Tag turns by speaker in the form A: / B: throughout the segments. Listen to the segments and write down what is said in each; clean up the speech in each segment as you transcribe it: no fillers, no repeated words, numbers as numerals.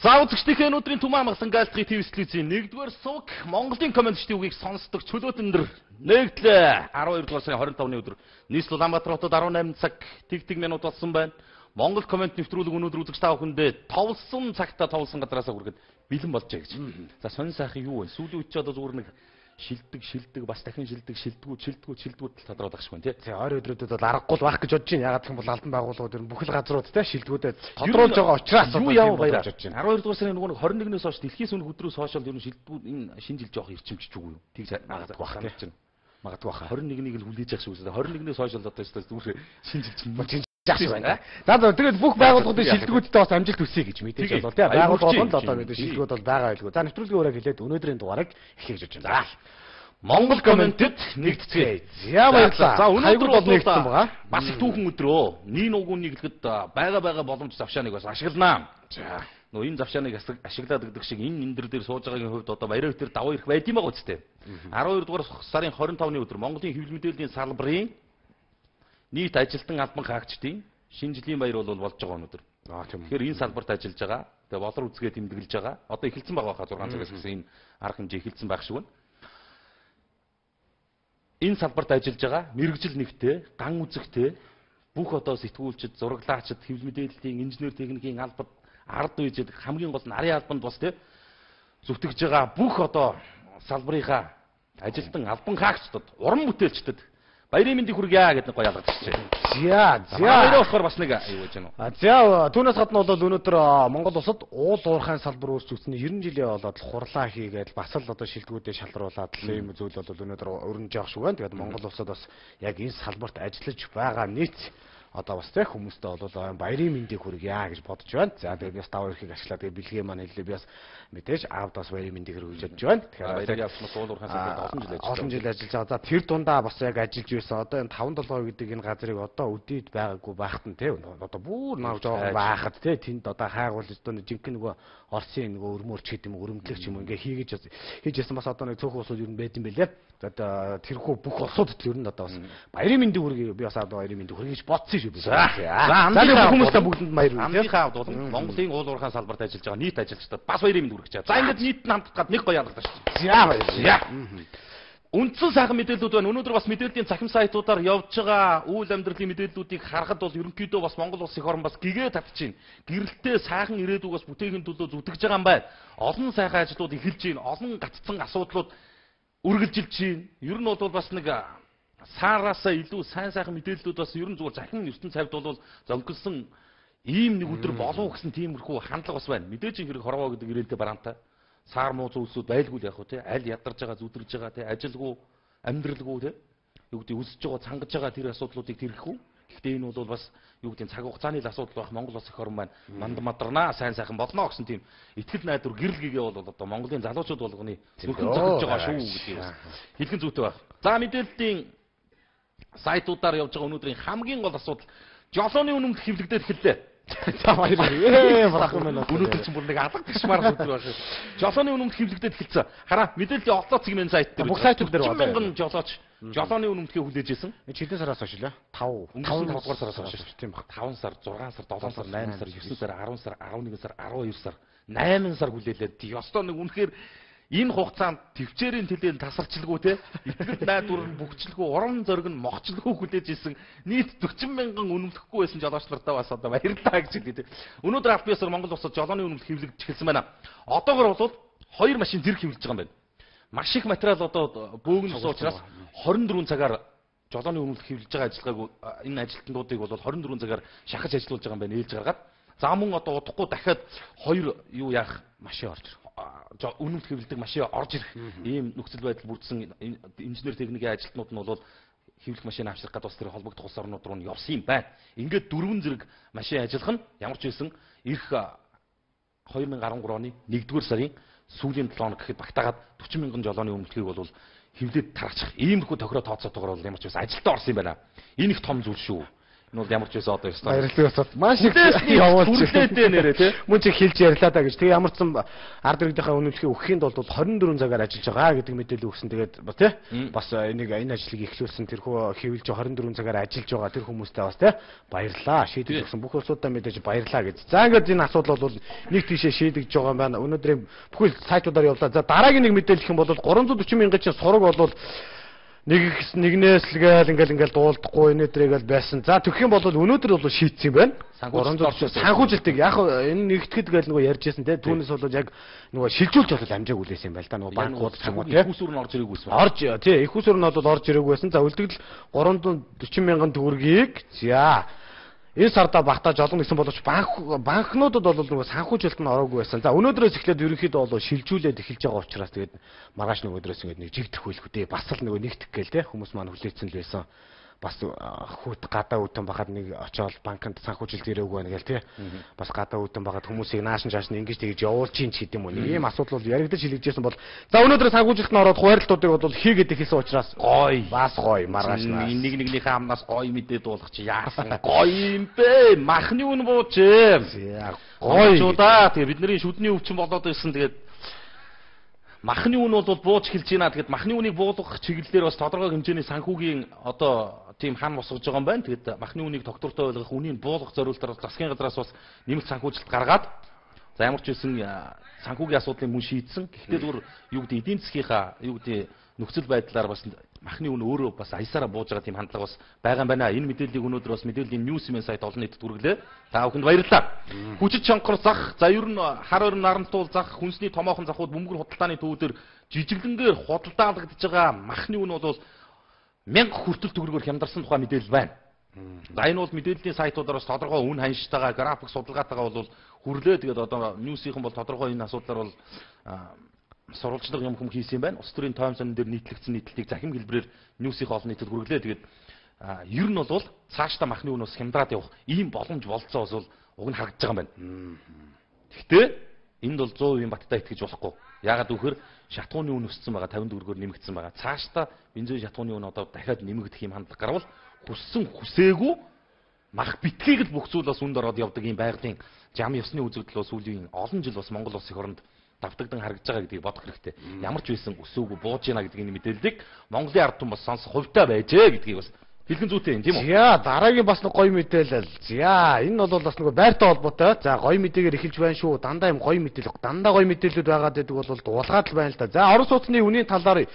A: За үзэгчдийнхээ өнөөдрийн Түмэн амгалан айлтгын ТV телевизийн 1-р сувг Монголын комментчдийн үгийг сонсдог чөлөөт өндөр нэгдлээ. 12 дугаар сарын 25-ны өдөр нийслэл Улаанбаатар хотод 18 цаг тэг тэг минут болсон байна. Монгол коммент нэвтрүүлэг өнөөдөр үзэгч та бүхэндээ товлсон цагта товлсон газараасаа хүрэхэд бэлэн болжээ гэж. За сонин сайхан юу вэ? Сүүлийн үед ч одоо зүгээр нэг шилдэг бас дахин шилдэг шилдэггүй тал тадраад ах шиг байна тий.
B: За ойр өдрүүдэд бол аргагүй л байх гэж бодож байна. Ягаад гэх юм бол албан байгууллагууд ер нь бүх л газрууд тий шилдэгүүдэд тодруулж байгаа учраас
A: юу яв баяр бодож байна. 12 дугаар сарын нөгөө 21-ээс хойш дэлхийн сүнх өдрөөс хойш л ер нь шилдэгүүд энэ шинэ жил жоох эрчимжиж үгүй юу? Тэг
B: магадгүй бах тий. Магадгүй бах.
A: 21-ийг л хүлээж явах шиг үсэ. 21-ээс хойш л одоо зүгээр шинэ жил чинь
B: жааш байна. За за тэгээд бүх байгууллагуудын шилдэгүүдтэй бас амжилт хүсье гэж мэдээж болоо тий. Байгууллага болгонд одоо мэдээ шилдэгүүд бол байгаа байлгүй. За нэвтрүүлгийн өрөөг хэлээд өнөөдрийн дугаарыг эхлэе гэж бодож байна.
A: За Монгол комментэд нэгтцгээе.
B: За баярлалаа.
A: За өнөөдөр бол нэгдсэн байгаа. Бас их түүхэн өдрөө. Нин угуун нэглэхэд байгаа боломж завшааныг бас ашигланаа.
B: За
A: нөө энэ завшааныг ашиглаад гэдэг шиг энэ эндэр дээр сууж байгаагийн хувьд одоо баяраа битэр давуу ирэх байд юм байгаа үстэй. 12 дугаар сарын 25-ны өдөр Монголын хэвлэл мэдээллийн салбарын нийт ажилтан албан хаагчдын шинэ жилийн баяр бол болж байгаа өнөөдөр.
B: Аа тийм.
A: Тэгэхээр энэ салбарт ажиллаж байгаа. Тэгээ болор үзгээ тэмдэглэж байгаа. Одоо эхэлсэн байгаа хаа 6 цагаас гэсэн энэ арга хэмжээ эхэлсэн байх шиг байна. Энэ салбарт ажиллаж байгаа мэргэжил нэгтээ, ган үзэгтэй бүх одоо сэтгүүлчд, зураглаачд, хэвлэл мэдээллийн инженер техникийн албад, ард үеж хамгийн гол нь арын албанд бас тий зүтгэж байгаа бүх одоо салбарынхаа ажилтан албан хаагчдад, уран бүтээлчдэд баярын мэндийг хүргье гэдэг нэг гоё ялгаж байна.
B: За за.
A: Баяраа болохоор бас нэг юу гэж байна уу?
B: За түүнээс гадна бол өнөөдөр Монгол улсад уул уурхайн салбар өөрчлөгдсөн 90 жилийн болоод хурлаа хийгээд бас л одоо шилдэгүүдээ шалруулад л ийм зүйл бол өнөөдөр өрнөж явах шиг байна. Тэгээд Монгол улсад бас яг энэ салбарт ажиллаж байгаа нийт одоо бас тех хүмүүстээ бол баярын мэндийг хүргье гэж бодож байна. За тэгээд би бас даваа эрхийг ашиглаад тэгээд бэлгээ маань хэллээ. Би бас мэдээж аавд бас баярын мэндийг хүргэж бодож байна.
A: Тэгэхээр баярын явцмаас уул уурхайн салбарт олон жил ажиллаж
B: олон жил ажиллаж байгаа. За тэр дундаа бас яг ажиллаж байсан. Одоо энэ 5-7 гэдэг энэ газрыг одоо өдийд байгаагүй байхад нь те одоо бүр нав жоохон байхад те тэнд одоо хайгуул одоо жинхэнэ нөгөө Оросын нөгөө өрмөөрч гэдэг юм өрөмдлөгч юм ингээ хийж ясан бас одоо нэг цөөхөн улсууд ер нь байд юм бэлээ. Одоо тэрхүү бүх улсуудад ер нь одоо бас баярын мэндийг хүргэе. Би бас одоо баярын мэндийг хүргэж бодсон шүү.
A: За
B: за хүмүүстээ бүгдэнд баяр хүргэе.
A: Амдынхаа авд бол Монголын уул уурхайн салбарт ажиллаж байгаа нийт ажилчдад бас баярын мэнд хүргэж байгаа. За ингээд нийт нь хамтдаад нэг гоё ялгадаа шүү.
B: За баярлалаа.
A: Үндсэн сайхан мэдээллүүд байна. Өнөөдөр бас мэдээллийн цахим сайтуудаар явж байгаа үйл амьдралын мэдээллүүдийг харахад бол ерөнхийдөө бас Монгол улс их орн бас гэгээ татчихээн. Гэрэлтэй сайхан ирээдүг бас бүтээхийн төлөө зүтгэж байгаа юм байна. Олон сайхан ажлууд эхэлж байна. Олон гаццсан асуудлууд үргэлжилж байна. Ер нь бол бас нэг саараасаа илүү сайн сайхан мэдээллүүд бас ер нь зүгээр захин ертөнц цавд бол зөнгөлсөн ийм нэг өдөр болов гэсэн тиймэрхүү хандлага бас байна. Мэдээж хэрэг хорвоо гэдэг ирээлтэй бараантай. Саар муу зүйлсүүд байлгүй л яг хөө тий аль ядарж байгаа зүдэрж байгаа тий ажилгүй амьдралгүй тий юу гэдэг өсөж байгаа цангаж байгаа тэр асуудлуудыг тэрхэхгүй. Гэхдээ энэ бол бас юу гэдэг цаг хугацааны л асуудал байх. Монгол улс эх орн маань манд мадарнаа сайн сайхан болно гэсэн тийм итгэл найдвар гэрэл гэгээ бол одоо Монголын залуучууд болгоны зүрхэн зохиж байгаа шүү гэдгийг бас хэлхэн зүйтэй байх. За мэдээллийн сайтуудаар явж байгаа өнөөдрийн хамгийн гол асуудал жолооны үнэмлэх хэвлэгдээд эхэллээ.
B: За баярлалаа. Бурхан минь
A: өнөөдөр чинь бүр нэг алгадчихмаар өдөр байна шүү. Жолооны үнэмлэх хэвлэгдээд эхэлсэн. Хараа мэдээллийн оллоо цэг мэн сайт дээр
B: бүх сайтууд дээр
A: байна. 1000 жолооч жолооны үнэмлэхийг хүлээж исэн.
B: Хэдэн сараас хойш лээ? 5
A: 5 дугаар сараас хойш
B: тийм баг.
A: 5 сар, 6 сар, 7 сар, 8 сар, 9 сар, 10 сар, 11 сар, 12 сар, 8 сар хүлээлээ. Ёстой нэг үнэхээр энэ хугацаанд төвчээрийн төлөө тасарчилгүй те итгэл найдвар нь бүгчлгүй урам зориг нь мохчлгүй хүлээж исэн нийт 40 мянган үнэмлэхгүй байсан жолооч нартаа бас одоо баярлалаа гэж хэлээ те. Өнөөдөр аль биесээр Монгол улсад жолооны үнэмлэх хэвлэгдэж эхэлсэн байна. Одоогор бол 2 машин зэрэг хэвлэж байгаа юм байна. Маш их материал одоо бөөгнөсөн учраас 24 цагаар жолооны үнэмлэх хэвлэж байгаа ажиллагааг энэ ажилтнуудыг бол 24 цагаар шахаж ажиллуулж байгаа юм байна ээлж гаргаад. За мөн одоо удахгүй дахиад 2 юу яах
B: машин орж ирэх.
A: Үнэмлэх хэвлэдэг машин орж ирэх ийм нөхцөл байдал бүрдсэн инженер техникийн ажилтнууд нь бол хэвлэх машин авчрах гээд бас тэр холбогдох улс орнууд руу нь явсан юм байна. Ингээд дөрвөн зэрэг машин ажиллах нь ямар ч байсан ирэх 2013 оны 1-р сарын сүүлийн 7 хоног гэхэд багтаагаад 40 мянган жолооны үнэмлэхийг бол хэвлээд тараачих. Иймэрхүү тохироо тооцоотойгоор бол ямар ч байсан ажилдаа орсон юм байна. Энэ их том зүйл шүү. Энэ бол ямар ч байсан одоо ёстой.
B: Баярлалаа ёстой. Маш их явуулж
A: хүрлээдээ нэрээ тий.
B: Мөн чи хэлж ярьлаа да гэж. Тэгээ ямар ч сан ард иргэдийнхээ үнэмлэхийг өгөхийн тулд бол 24 цагаар ажиллаж байгаа гэдэг мэдээлэл өгсөн. Тэгээд бас тий. Бас энийг энэ ажлыг эхлүүлсэн тэрхүү хэвлж 24 цагаар ажиллаж байгаа тэр хүмүүстээ бас тий баярлалаа. Шийдэж өгсөн бүх улсуудаа мэдээж баярлалаа гэж. За ингээд энэ асуудал бол нэг тийшээ шийдэгж байгаа юм байна. Өнөөдрийн бүхэл сайтуудаар явлаа. За дараагийн нэг мэдээлэл гэх юм бол 340 мянган чинь сураг бол нэгнээс л гээл ингээл дуулдахгүй энэ дээргээл байсан. За тэгэх юм бол өнөөдөр бол шийдсэн юм байна.
A: 340
B: санхүүжилтийг яг энэ нэгтгэд гээл нөгөө ярьжсэн те. Түүнээс бол яг нөгөө шилжүүлж бол амжааг үлээсэн юм байна л да. Нөгөө банкуд ч юм уу те.
A: Их усүр нь орж ирээгүй байсан.
B: Орж тий их усүр нь бол орж ирээгүй байсан. За үлдэгдэл 340 мянган төгрөгийг за энэ сарда багтааж олон гэсэн боловч банкнуудад бол нөгөө санхүүжилт нь ороогүй байсан. За өнөөдрөөс эхлээд ерөнхийдөө бол шилжүүлээд эхэлж байгаа учраас тэгээд маргааш нөгөөдрөөс ингээд нэг жигдэх байлгүй дээ. Бас л нөгөө нэгтгэх гээл те хүмүүс маань хүлээцэн л байсан. Бас хүүт гадаа үтэн бахад нэг очиод банкнд санхүүжилт ирээгүй байна гээл те. Бас гадаа үтэн бахад хүмүүсийг наашин чааш нь ингэж тэгж явуулж чинь ч гэдэм үү. Нэг ийм асуудал бол яригдаж шилжижсэн бол за өнөөдөр санхүүжилт нь ороод хуваарлтуудыг бол хийгээд эхэлсэн учраас
A: гоё.
B: Бас гоё маргааш
A: нэг нэгнийхээ амнаас гоё мэдээ дуулах чи яасан гоё юм бэ? Махны үн бууж.
B: Гоё.
A: Чудаа. Тэгээ бидний шүдний өвчин болоод байсан. Тэгээд махны үн бол бууж эхэлж байна. Тэгээд махны үнийг буулгах чиглэлээр бас тодорхой хэмжээний санхүүгийн одоо тийм хан босгож байгаа юм байна. Тэгээд махны үнийг тогтвортой ойлгох, үнийг буулгах зориултаар засгийн газраас бас нэмэлт санхүүжилт гаргаад за ямар ч үсэн санхүүгийн асуудлыг мөн шийдсэн. Гэхдээ зүгээр юу гэдэг эдийн засгийнхаа юу гэдэг нөхцөл байдлаар бас махны үн өөрөө бас аясаараа бууж байгаа тийм хандлага бас байгаа юм байна. Энэ мэдээллийг өнөөдөр бас мэдээллийн Newsman сайт олон нийтэд хүргэлээ. Та бүхэнд баярлалаа. Хүчит чонхор зах, за ер нь хар орон нарантуул зах, хүнсний томоохон захууд бөмбөр худалдааны төвүүдээр жижиглэнгээр худалдаалагдж байгаа махны үн бол 1000 хүртэл төгрөгөөр хямдарсан тухай мэдээлэл байна. За энэ бол мэдээллийн сайтуудаар бас тодорхой үн ханштайгаа, график судалгаатайгаа бол хүрлээ. Тэгээд одоо News-ийнхэн бол тодорхой энэ асуудлаар бол сурвалжлага юм хүм хийсэн юм байна. Улс төрийн тойм сонин дээр нийтлэгдсэн нийтлэлийг захим хэлбэрээр News-ийн олон нийтэд хүргэлээ. Тэгээд ер нь бол цаашдаа махны үн бас хямдраад явах ийм боломж болцоо бас уг нь харагдаж байгаа юм байна. Гэхдээ энд бол 100% баттай итгэж болохгүй. Яагаад гэвэл шатхууны үн өссөн байгаа, 50 төгрөгөөр нэмэгдсэн байгаа. Цаашдаа бензин шатхууны үн одоо дахиад нэмэгдэх юм хандлага гарвал хүссэн хүсээгүй мах битгийг л бүх зүйл бас үнд ороод явдаг ийм байгалийн жам ёсны үзэгдэл бас сүүлийн олон жил бас Монгол улсын оронд давтагдан харагдаж байгаа гэдгийг бодох хэрэгтэй. Ямар ч байсан өсөөгүй бууж гинэ гэдгийг энэ мэдээллийг Монголын ард түмэн бас сонсох хувьтай байжээ гэдгийг бас хэлхэн зүйтэй юм тийм үү?
B: За дараагийн бас нэг гоё мэдээлэл. За энэ бол бас нөгөө байртай холбоотой. За гоё мэдээгээр эхэлж байна шүү. Дандаа юм гоё мэдээлэл. Дандаа гоё мэдээлэлүүд байгаад байдаг бол дуулгаад л байна л да. За орон сууцны үнийн талаар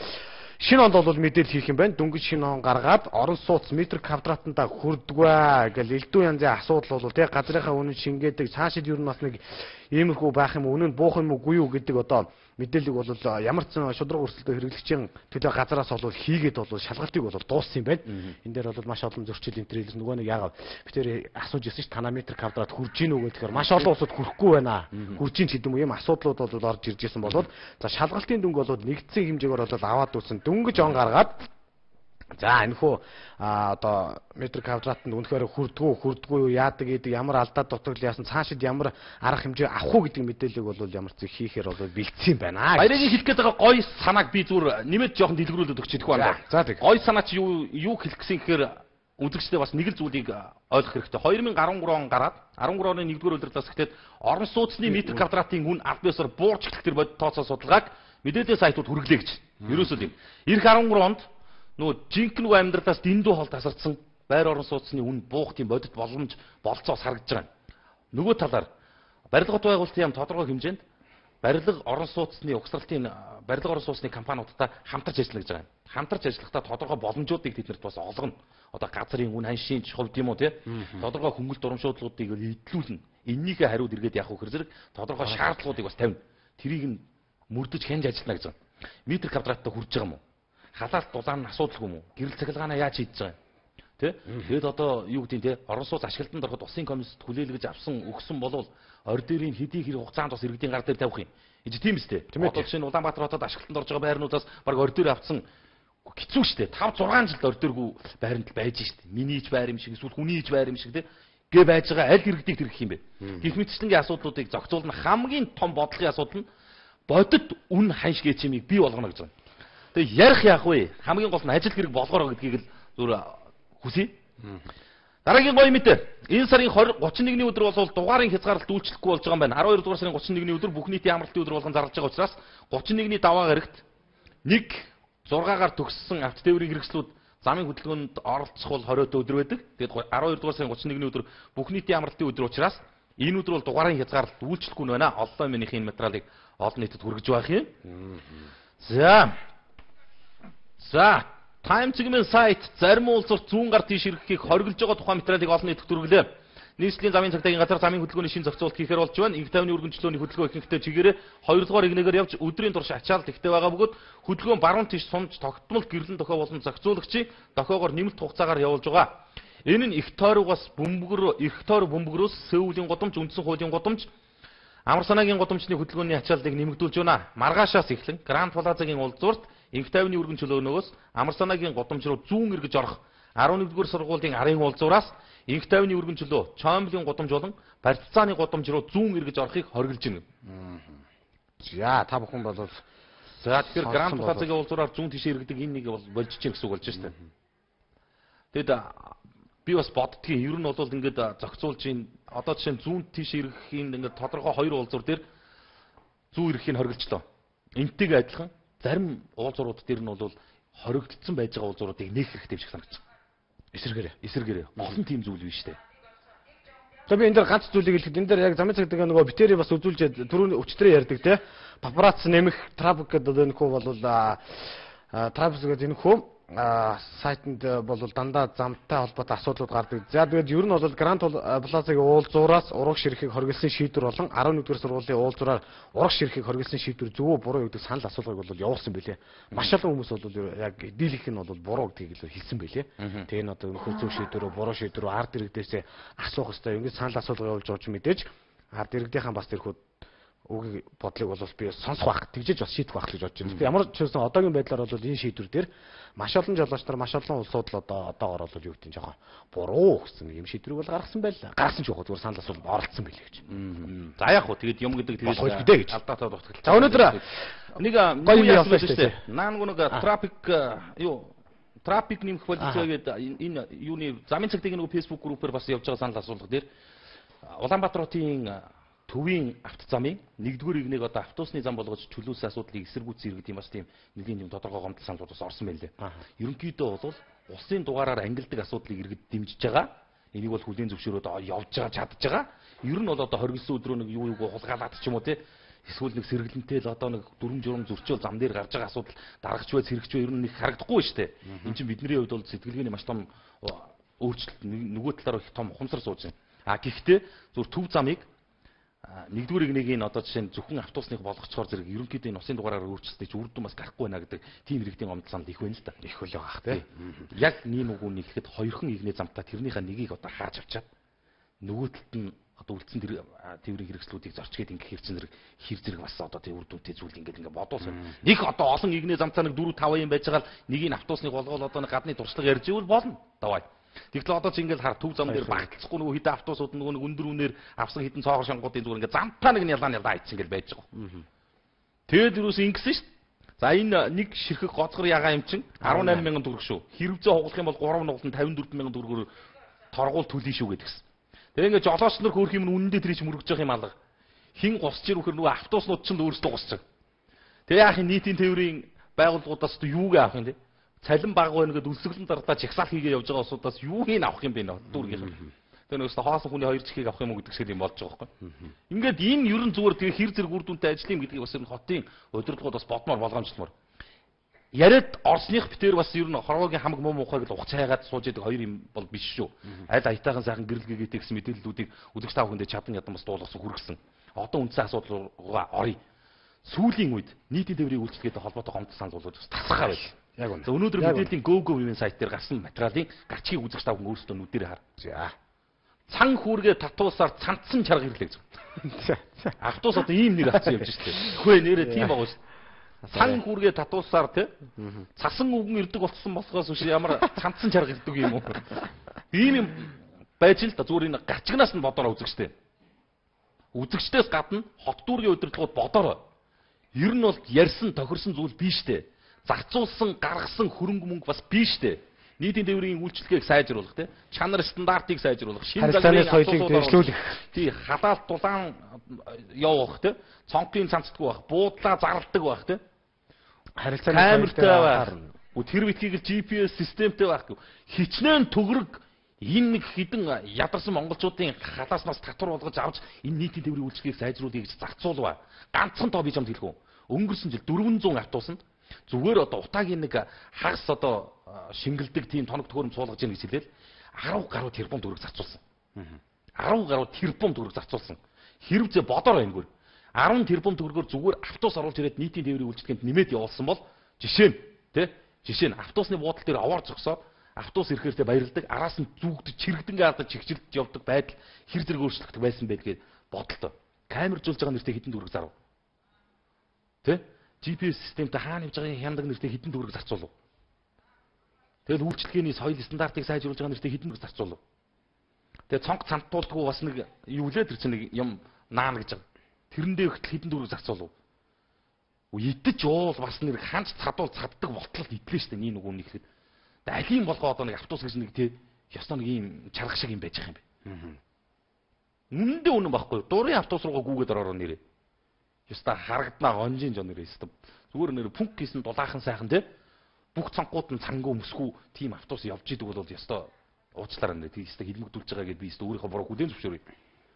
B: шинэ онд бол мэдээлэл хийх юм байна. Дөнгөж шинэ он гаргаад орон сууц метр квадратандаа хүрдгвэ гэл элдв янзын асуудал бол тий газрынхаа үнэн шингээдэг. Цаашид ер нь бас нэг иймэрхүү байх юм уу, үнэн буух юм уугүй юу гэдэг одоо мэдээллийг бол ямар ч шудраг өрсөлдөө хэрэглэгчийн төлөө газараас бол хийгээд бол шалгалтыг бол дууссан юм байна. Энэ дээр бол маш олон зөрчил энэ төр илэрсэн. Нөгөө нэг яагаад би тэр асууж ирсэн ш танаа метр квадрат хүрж гин үү гэхээр маш олон улсууд хүрэхгүй байна. Хүрж гин ч гэдэг юм уу ийм асуудлууд бол орж ирж исэн болоод за шалгалтын дүнг бол нэгдсэн хэмжээгээр бол аваад үүсэн. Дөнгөж он гаргаад за энэ хүү одоо метр квадратанд үнэхээр хүрдгүү хүрдгүү юу яадаг гэдэг ямар алдаа дутагдал яасан цаашид ямар арга хэмжээ авах уу гэдэг мэдээллийг бол ямар ч зүйл хийхээр бол бэлдсэн юм байна.
A: Баярын хэлэх гээд байгаа гоё санааг би зүгээр нэмээд жоохон дэлгэрүүлээд өгч идэх байна.
B: За тэг.
A: Гоё санаа чи юу хэлэх гэсэн гэхээр үзэгчдээ бас нэг л зүйлийг ойлгох хэрэгтэй. 2013 он гараад 13 оны 1-р улирлаас эхлээд орон сууцны метр квадратын үн аль биесээр буурч эхлэх тэр бодит тооцоо судалгааг мэдээллийн сайтууд хүргэлээ гэж. Ерөөсөө тийм. Ирэх 13 онд нөгөө жинхэнэ нөгөө амьдралаас дэндүү хол тасардсан байр орон сууцны үн буух тийм бодит боломж болцоос харагдаж байгаа. Нөгөө талаар барилга бот байгуулалтын яам тодорхой хэмжээнд барилга орон сууцны угсралтын барилга орон сууцны компаниудтай хамтарч ажиллана гэж байгаа юм. Хамтарч ажиллахдаа тодорхой боломжуудыг тэднэрт бас олгоно. Одоо газрын үн ханшийн хувьд юм уу тий? Тодорхой хөнгөлт урамшуудлуудыг эдлүүлнэ. Эннийхээ хариуд эргээд явах хэр зэрэг тодорхой шаардлагуудыг бас тавина. Тэрийг нь мөрдөж хянж ажиллана гэж байгаа. Метр квадраттай хүрж байгаа юм уу? Халаалт дулаан нь асуудалгүй юм уу? Гэрэл цахилгаанаа яаж хийж байгаа юм? Тэ? Тэгэд одоо юу гэдэг нь те орон сууц ашиглалтанд ороход улсын комиссд хүлээлгэж авсан өгсөн болвол орь дээрийн хэдий хэрэг хугацаанд бас иргэдийн гар дээр тавих юм. Энд тийм үстэй. Одоо жишээ нь Улаанбаатар хотод ашиглалтанд орж байгаа байрнуудаас баг орь дээр авсан хэцүү шттэ. 5 6 жилд орь дээргүй байранд л байж штэ. Миний ч байр юм шиг эсвэл хүний ч байр юм шиг те гэ байж байгаа аль иргэдийг тэрхэх юм бэ? Гэх мэтчлэнгийн асуудлуудыг зохицуулна. Хамгийн том бодлогын асуудал нь бодит үн ханш гэж юмыг бий болгоно гэж байна. Тэгээ ярих яах вэ? Хамгийн гол нь ажил хэрэг болгоороо гэдгийг л зүгээр хүсье. Дараагийн гоё мэдээ. Энэ сарын 31-ний өдөр бол дугаарын хязгаарлалт үйлчлэхгүй болж байгаа юм байна. 12 дугаар сарын 31-ний өдөр бүх нийтийн амралтын өдөр болгон зарлж байгаа учраас 31-ний даваа гарагт 1-6-гаар төгссөн авто тээврийн хэрэгслүүд замын хөдөлгөөнд оролцох бол 20 өдөр байдаг. Тэгээд 12 дугаар сарын 31-ний өдөр бүх нийтийн амралтын өдөр учраас энэ өдөр бол дугаарын хязгаарлалт үйлчлэхгүй нь байна. Олон минийхээ энэ материалыг олон нийтэд хүргэж байх юм. За. За, Time Segment сайт зарим улсаар зүүн гар тийш ирэхийг хориглож байгаа тухайн материалыг олон нийтэд хүргэлээ. Нийслэлийн замын цагдаагийн газар замын хөдөлгөөний шинэ зохицуулалт хийхээр болж байна. Инх тайвны өргөнчлөөний хөдөлгөөн ихэнхдээ чигээрээ 2 дугаар игнэгээр явж өдрийн турш ачаалал ихтэй байгаа бөгөөд хөдөлгөөн баруун тийш сунж тогтмол гэрлэн дохио болон зохицуулагчийн дохиогоор нэмэлт хугацаагаар явуулж байгаа. Энэ нь их тойрогоос бөмбөг рүү, их тойрог бөмбөгрөөс Сөүлийн гудамж, үндсэн хуулийн гудамж, Амар санаагийн гудамжны хөдөлгөөний ачааллыг нэмэгдүүлж байна. Маргаашаас эхлэн Гранд Плазагийн улзуурт инх тайвны өргөн чөлөөнөөс Амар санаагийн гудамж руу зүүн эргэж орох 11-р сургуулийн арын уулзуураас инх тайвны өргөн чөлөө Чомблийн гудамж болон Барьцааны гудамж руу зүүн эргэж орохыг хориглож байна.
B: За та бүхэн бол
A: за тэгэхээр Гранд Плазагийн уулзуураар зүүн тийшээ эргэдэг энэ нэг бол болж чинь гэсэн үг болж байна шүү дээ. Тэгэд би бас боддгийн ер нь бол ингээд зохицуулж ин одоо жишээ нь зүүн тийш ирэхийн ингээд тодорхой хоёр уулзуур дээр зүүн ирэхийг хоригдчлоо. Энтэйгээ адилхан зарим уулзуурууд дээр нь бол хоригдсон байж байгаа уулзууруудыг нээх хэрэгтэй юм шиг санагдаж
B: байна.
A: Эсэргээрээ. Олон тийм зүйл биш үү?
B: За би энэ дээр ганц зүйлийг хэлэхэд энэ дээр яг замын цагдаагийн нөгөө битэрийг бас үзүүлж түрүүний өчтөрөө ярьдаг те. Папарац нэмэх трафик гэдэг энэ хүү бол трафик гэдэг энэ хүү сайтанд бол дандаа замтай холбоотой асуудлууд гардаг. За тэгээд ер нь бол Гранд Плазагийн уулзуураас урагш ирэхийг хориглосон шийдвэр болон 11-р сургуулийн уулзуураар урагш ирэхийг хориглосон шийдвэр зөв үү буруу гэдэг санал асуулгыг бол явуулсан билээ. Маш олон хүмүүс бол яг дийлэнх нь бол буруу гэдгийг л хэлсэн билээ. Тэгээ энэ одоо нөхөр зөв шийдвэр үү буруу шийдвэр үү ард иргэдээсээ асуух ёстой. Ингээд санал асуулга явуулж байгаа ч мэдээж ард иргэдийнхаа бас тэрхүү үгийг бодлыг бол би сонсох байх, тэгжээж бас шийдэх байх гэж бодож байна. Тэгэхээр ямар ч байсан одоогийн байдлаар бол энэ шийдвэр дээр маш олон жолооч нар, маш олон улсууд л одоо одоогор бол юу гэдэг нь жоохон буруу гэсэн юм шийдвэрийг бол гаргасан байл. Гаргасан ч яг зүгээр санал асуулт оролцсон байлээ гэж.
A: За яг хөө тэгээд юм гэдэг
B: тэгээд
A: алдаатай дутгал.
B: За өнөөдөр
A: нэг гоё юм яасан шүү дээ. Наа нэг трафик юу трафик нэмэх болцоо гэдэг энэ юуны замын цагдаагийн нэг Facebook группээр бас явж байгаа санал асуулга дээр Улаанбаатар хотын төвийн автозамын нэгдүгээр игнийг одоо автобусны зам болгож чөлөөсөн асуудлыг эсэргүүцсэн иргэд юм бас тийм нэлийн тийм тодорхой гомдол саналууд бас орсон байна лээ. Ерөнхийдөө бол улсын дугаараар ангилдаг асуудлыг иргэд дэмжиж байгаа. Энийг бол хүлээн зөвшөөрөөд явж байгаа, чадж байгаа. Ер нь бол одоо хоригдсон өдрөө нэг юу юуг хулгайлаад ч юм уу те эсвэл нэг сэргэлэнтэй л одоо нэг дүрм журам зөрчөөл зам дээр гарч байгаа асуудал дарагч бай, сэрэгч бай ер нь нэг харагдахгүй шүү дээ. Энд чинь бидний хувьд бол сэтгэлгээний маш том өөрчлөлт нөгөө талаараа их том ухамсар сууж байна. А гэхдээ зөв төв замыг нэгдүгээр игнийг энэ одоо жишээ нь зөвхөн автобусных болгочхоор зэрэг ерөнхийдөө энэ усын дугаараар өөрчлөлтийг чи үр дүн бас гарахгүй байна гэдэг тийм иргэдийн гомдол санал их байна л да.
B: Их хөл байгаа х тий.
A: Яг ийм үгүү нийлэхэд хоёрхан игнээ замтай тэрнийхээ нэгийг одоо хааж авчаад нөгөө талд нь одоо үлдсэн тэр тээврийн хэрэгслүүдийг зорчгээд ингэх хэрэг зэрэг хэр зэрэг бас одоо тийм үр дүнтэй зүйл ингээд ингээд бодуулсан. Нэг одоо олон игнээ замтай нэг 4 5 юм байж байгаа л нэгийг автобусных болгоол одоо нэг гадны туршлага ярьж ивэл болно. Давай. Тэгтэл одоо чи ингээл хар төв зам дээр багтлахгүй нөгөө хитэ автобусууд нөгөө нэг өндөр үнээр авсан хитэн цоогор шангуудын зүгээр ингээ замтаа нэг ялаа ялаа айц ингээл байж байгаа. Тэгээд юус ингэсэн шүү дээ. За энэ нэг ширхэг гоцгор ягаан юм чин 18 мянган төгрөг шүү. Хэрвзээ хугалах юм бол 3 нугалан 54 мянган төгрөгөөр торгуул төлөй шүү гэдгсэн. Тэгээ ингээ жолооч нар хөөх юм үнэндээ тэр чинь мөргөж явах юм алга. Хин гусч ирвэхэр нөгөө автобуснууд ч л өөрсдөө гусч. Тэгээ яах юм нийтийн тээврийн байгууллагуудаас юуг авах юм те? Цалин баг байна гэдээ үлсгэлэн зарлаа чагсаал хийгээ явж байгаа улсуудаас юуг нь авах юм бэ нэ дүүргийнх. Тэгээ нөгөөс хоосон хүний хоёр чихийг авах юм уу гэдэг шиг юм болж байгаа байхгүй. Ингээд энэ ерөн зүгээр тэгээ хэр зэрэг үр дүнтэй ажил юм гэдгийг бас ер нь хотын удирдлагууд бас бодмоор болгоомжлмоор. Яриад орсных битээр бас ер нь хорвоогийн хамаг муу муухайг л ухаж хайгаад сууж идэг хоёр юм бол биш шүү. Аль аятайхан сайхан гэрэл гэгээтэй гэсэн мэдээллүүдийг үзэгч та бүхэндээ чадан ядан бас дуулгасан хүргэсэн. Одоо үндсэн асуудал руугаа оръё. Сүүлийн үед нийтийн тээврийн үйлчилгээтэй холбоотой гомдол санал болгож бас тасхаа байл.
B: Яг үнэ.
A: За өнөөдөр мэдээллийн Go Go веб сайт дээр гарсан материалын гарчгийг үзэгч та бүхэн өөрсдөө нүдэрээ хар.
B: За.
A: Цан хүүргээ татуулсаар цанцсан чарга ирлээ гэж.
B: За.
A: Автобус одоо ийм нэр авсан явж штэ. Хөөе нэрээ тийм байгаа шүү. Цан хүүргээ татуулсаар те цасан үгэн ирдэг болсон болохоос биш ямар цанцсан чарга ирдэг юм уу? Ийм юм байж л да зүгээр энэ гарчигнаас нь бодороо үзэгчтэй. Үзэгчдээс гадна хот дүүргийн удирдлагууд бодороо. Ер нь бол ярьсан тохирсон зүйл биш дээ. Зарцуулсан, гаргасан хөрөнгө мөнгө бас биш дээ. Нийтийн тээврийн үйлчилгээг сайжруулах тий. Чанар стандартыг сайжруулах,
B: шинэ загварын соёлыг дэвшлүүлэх.
A: Тий, халаалт дулаан явуулах тий. Цонхын цанцдаггүй байх, буудлаа зарладаг байх тий.
B: Харилцааны камертай
A: байх. Тэр битгийг л GPS системтэй байх. Хичнээн төгрөг энэ нэг хідэн ядарсан монголчуудын халааснаас татвар болгож авч энэ нийтийн тээврийн үйлчилгээг сайжруулъя гэж зарцуулва. Ганцхан тоо би чамд хэлэх үү. Өнгөрсөн жил 400 автобусанд зүгээр одоо утаагийн нэг хагас одоо шингэлдэг тийм тоног төхөөрөмж суулгаж ийн гэж хэлээл 10 гаруй тэрбум төгрөг зарцуулсан. 10 гаруй тэрбум төгрөг зарцуулсан. Хэрвээ бодоор байнгүй. 10 тэрбум төгрөгөөр зүгээр автобус оруулж ирээд нийтийн тээврийн үйлчилгээнд нэмээд явуулсан бол жишээ нь тий жишээ нь автобусны буудал дээр овоор зогсоод автобус ирэхээр тэ баярладаг, араас нь зүгдэж чирэгдэнгээ алдаж чигчилж явдаг байдал хэр зэрэг өөрчлөгдөх байсан бэ гэдгээ бодлоо. Камержуулж байгаа нэртэй хэдэн төгрөг зарв? Тэ? GPS системтэй хаана явж байгааг хяндаг нэртэй хэдэн төгрөг зарцуулав? Тэгэл үйлчилгээний соёл стандартыг сайжруулж байгаа нэртэй хэдэн төгрөг зарцуулав? Тэгээ цонх цантуулдаггүй бас нэг юу лээ тэр чинь нэг юм наана гэж байгаа. Тэрэндээ хөтөл хэдэн төгрөг зарцуулав? Идэж уул бас нэг ханч цадуул цаддаг болтол идлээ штэ нэг нөгөө нэг ихэд. Алийн болгоо одоо нэг автобус гэж нэг тий ёстой нэг ийм чарга шиг юм байж байгаа юм бэ. Үнэндээ үнэн байхгүй. Дурын автобус руугаа гүүгээд ороороо нэрээ. Ёстой харагднаа гонжин жоо нэрээ ёстой. Зүгээр нэр пүнк хийсэн дулаахан сайхан тий бүх цонхууд нь цангуу мөсгүү тийм автобус явж идэг бол ёстой уучлаарай нэ тий ёстой хилмигдүүлж байгаа гэдээ би ёстой өөрийнхөө буруу хүлээн зөвшөөрье.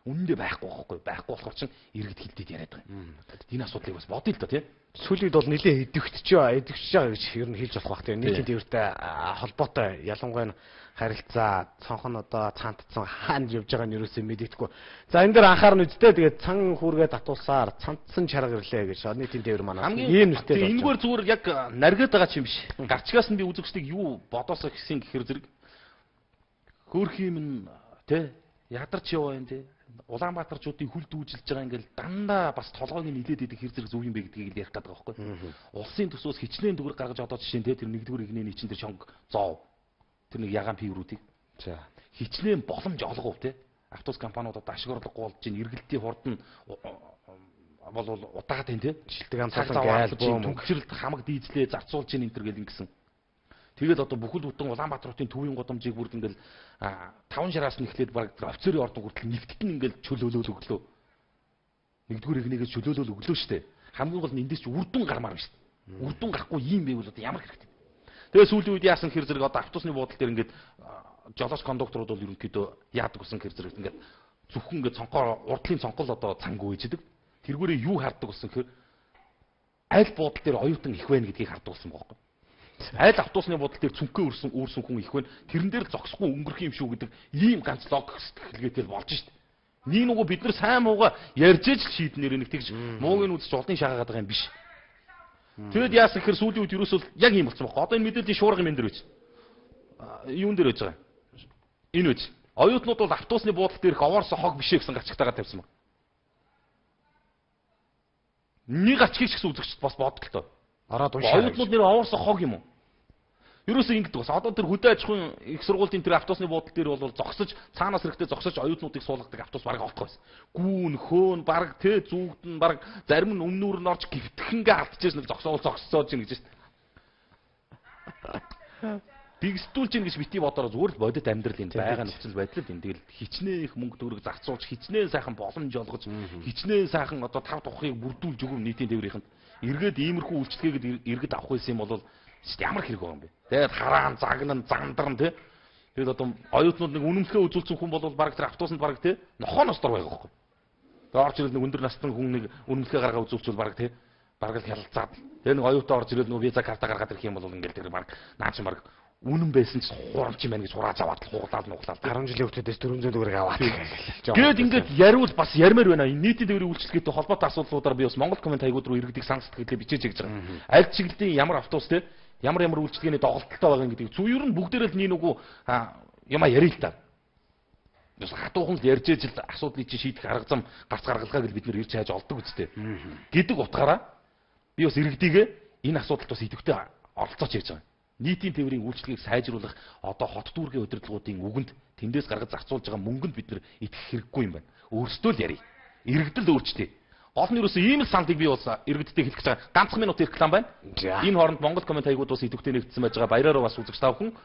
A: Үнэндээ байхгүй байхгүй. Байхгүй болохоор чинь иргэд хилдэд яриад байгаа юм. Энэ асуудлыг бас бодъё л доо тий.
B: Сүүлийн үед бол нэлээд идэвхтэж байгаа гэж ер нь хэлж болох бах тий. Нийтийн тээвртэй холбоотой ялангуяа харилцаа цонх нь одоо цаантцсан хаана явж байгааг нь ерөөсөө мэдээдэггүй. За энэ дээр анхаарна үсттэй тэгээд цан хүүргээ татуулсаар цантсан чарга ирлээ гэж нийтийн тээвэр манаас ийм нэртэй.
A: Энэгээр зүгээр яг наргаад байгаа ч юм биш. Гарчгаас нь би үзэгчдийг юу бодоосоо гэсэн гэхэр зэрэг хөөх юм тий ядарч яваа юм тий. Улаанбаатарчуудын хүл дүүжилж байгаа ингээл дандаа бас толгойг нь нилээд идэх хэр зэрэг зөв юм бэ гэдгийг л ярих гэдэг байгаа байхгүй. Улсын төсвөөс хичнээн төгрөг гаргаж одоо жишээ нь те тэр нэгдүгээр игнэний чинь тэр шонг зов тэр нэг ягаан пиврүүдийг
B: за
A: хичнээн боломж олгов те автобус компаниуд одоо ашиг орлогогүй болж чинь эргэлтийн хурд нь бол удаад энэ те
B: шилдэг амталан гайл
A: бөөм түнхчрэлт хамаг дийзлээ зарцуулж чинь энэ төр гэл ингэсэн. Тэгээд одоо бүхэл бүтэн Улаанбаатар хотын төвийн гудамжийг бүр ингээл 5 шараас нь эхлээд баг тэр офицерын ордон хүртэл нэгтгэн ингээл чөлөөлөөл өглөө. Нэгдүгээр игнийгээс чөлөөлөөл өглөө штэ. Хамгийн гол нь эндээс чи үр дүн гармаар байна штэ. Үр дүн гарахгүй юм байвал одоо ямар хэрэгтэй. Тэгээ сүүлийн үед яасан хэр зэрэг одоо автобусны буудал дээр ингээд жолооч кондукторууд бол ерөнхийдөө яадаг болсон хэр зэрэг ингээд зөвхөн ингээд цонхоор урдлын цонхол одоо цангуу ижидэг. Тэргүүрээ юу хардаг болсон гэхээр аль буудал дээр оюутан их байна гэдгийг хардаг болсон байхгүй. Айл автобусны бодол дээр цүнхээ өрсөн хүн их байна. Тэрэн дээр зогсохгүй өнгөрөх юм шүү гэдэг ийм ганц логик сэтгэлгээтэй болж шít. Нэг нөгөө бид нар сайн мууга ярьж ээж л шийднээр нэг тэгж муугийн үзэж олдын шаагаад байгаа юм биш. Тэгэд яасан гэхээр сүүлийн үед ерөөсөө яг ийм болсон байхгүй. Одоо энэ мэдээллийн шуурга юм энэ дэр байж. Юун дээр байж байгаа юм? Энэ байж. Оюутнууд бол автобусны буудал дээрх овоорсон хог биш гэсэн гачигтайгаар тавьсан баг. Нэг ачгийг ч гэсэн үзэгчд бас бодолтой.
B: Ороод уншаа.
A: Оюутнууд нэр овоорсон хог юм уу? Ерөөсөө ингэдэг бас. Одоо тэр хөдөө аж ахуйн их сургуулийн тэр автобусны буудал дээр бол зогсож цаанаас ирэхдээ зогсож оюутнуудыг суулгадаг автобус бараг олдох байсан. Гүүн, хөөн, бараг тэ зүгдэн бараг зарим нь өмнүүр нь орж гівтгэнгээ алдчихсан нэг зогсоол зогсцоо чинь гэж шээ. Дэгсдүүлж ийн гэж бити бодороо зүгээр л бодит амьдрал энэ байгаа нөхцөл байдал энэ. Тэгэл хичнээн их мөнгө төгрөг зарцуулж хичнээн сайхан боломж олгож хичнээн сайхан одоо тав тухыг бүрдүүлж өгөв нийтийн тээврийнхэнд эргээд иймэрхүү үйлчлэгээд иргэд авах байсан юм бол ямар хэрэг байгаа юм бэ? Тэгээд хараан, загнан, зандарн тий. Тэгэл одоо оюутнууд нэг үнэмлэхээ үзүүлсэн хүн бол бараг тэр автобусанд бараг тий нохооноос дор байгаа байхгүй. Тэгээд орж ирэл нэг өндөр насны хүн нэг үнэмлэхээ гаргаа үзүүлчихвэл бараг тий бараг л хялцаад. Тэгээд нэг оюутан орж ирэл нөгөө виза карта гаргаад ирэх юм бол ингээл тэр бараг наа чи бараг үнэн байсан ч хурамч юм байна гэж хурааж аваад хуглаад нуглаад
B: 10 жилийн хүүхдүүдээс 400 төгрөг аваад
A: гээл. Гээд ингээд яриул бас ярмаар байна. Энэ нийтийн тээврийн үйлчилгээтэй холбоотой асуудлуудаар би бас Монгол коммент хаягууд руу иргэдийг санал сэтгэлээ бичээж гэж байгаа. Аль чиглэлийн ямар автобус те ямар ямар үйлчилгээний доголдолтой байгаа гэдгийг зү ер нь бүгдээрээ л нэг нөгөө юмаа ярил л та. Бас хатуухан л ярьж ээж л асуудлыг чи шийдэх арга зам гарц гаргалгаа гэж бид нэр ирж хайж олдог үстэй. Гэдэг утгаараа би бас иргэдийгээ энэ асуудалд бас идэвхтэй оролцооч хийж байгаа. Нийтийн тээврийн үйлчилгээг сайжруулах одоо хот дүүргийн удирдлагуудын үгэнд тэндээс гаргаж зарцуулж байгаа мөнгөнд бид нэр итгэх хэрэггүй юм байна. Өөрсдөө л ярив. Иргэдэл өөрчдөө. Гол нь ерөөсөө ийм л саналыг би бас иргэдтэй хэлэх гэж байгаа. Ганцхан минут реклам байна. Энэ хооронд Монгол коммент хаягууд бас идэвхтэй нэгдсэн байж байгаа. Баяраараа бас үзэгч та бүхэн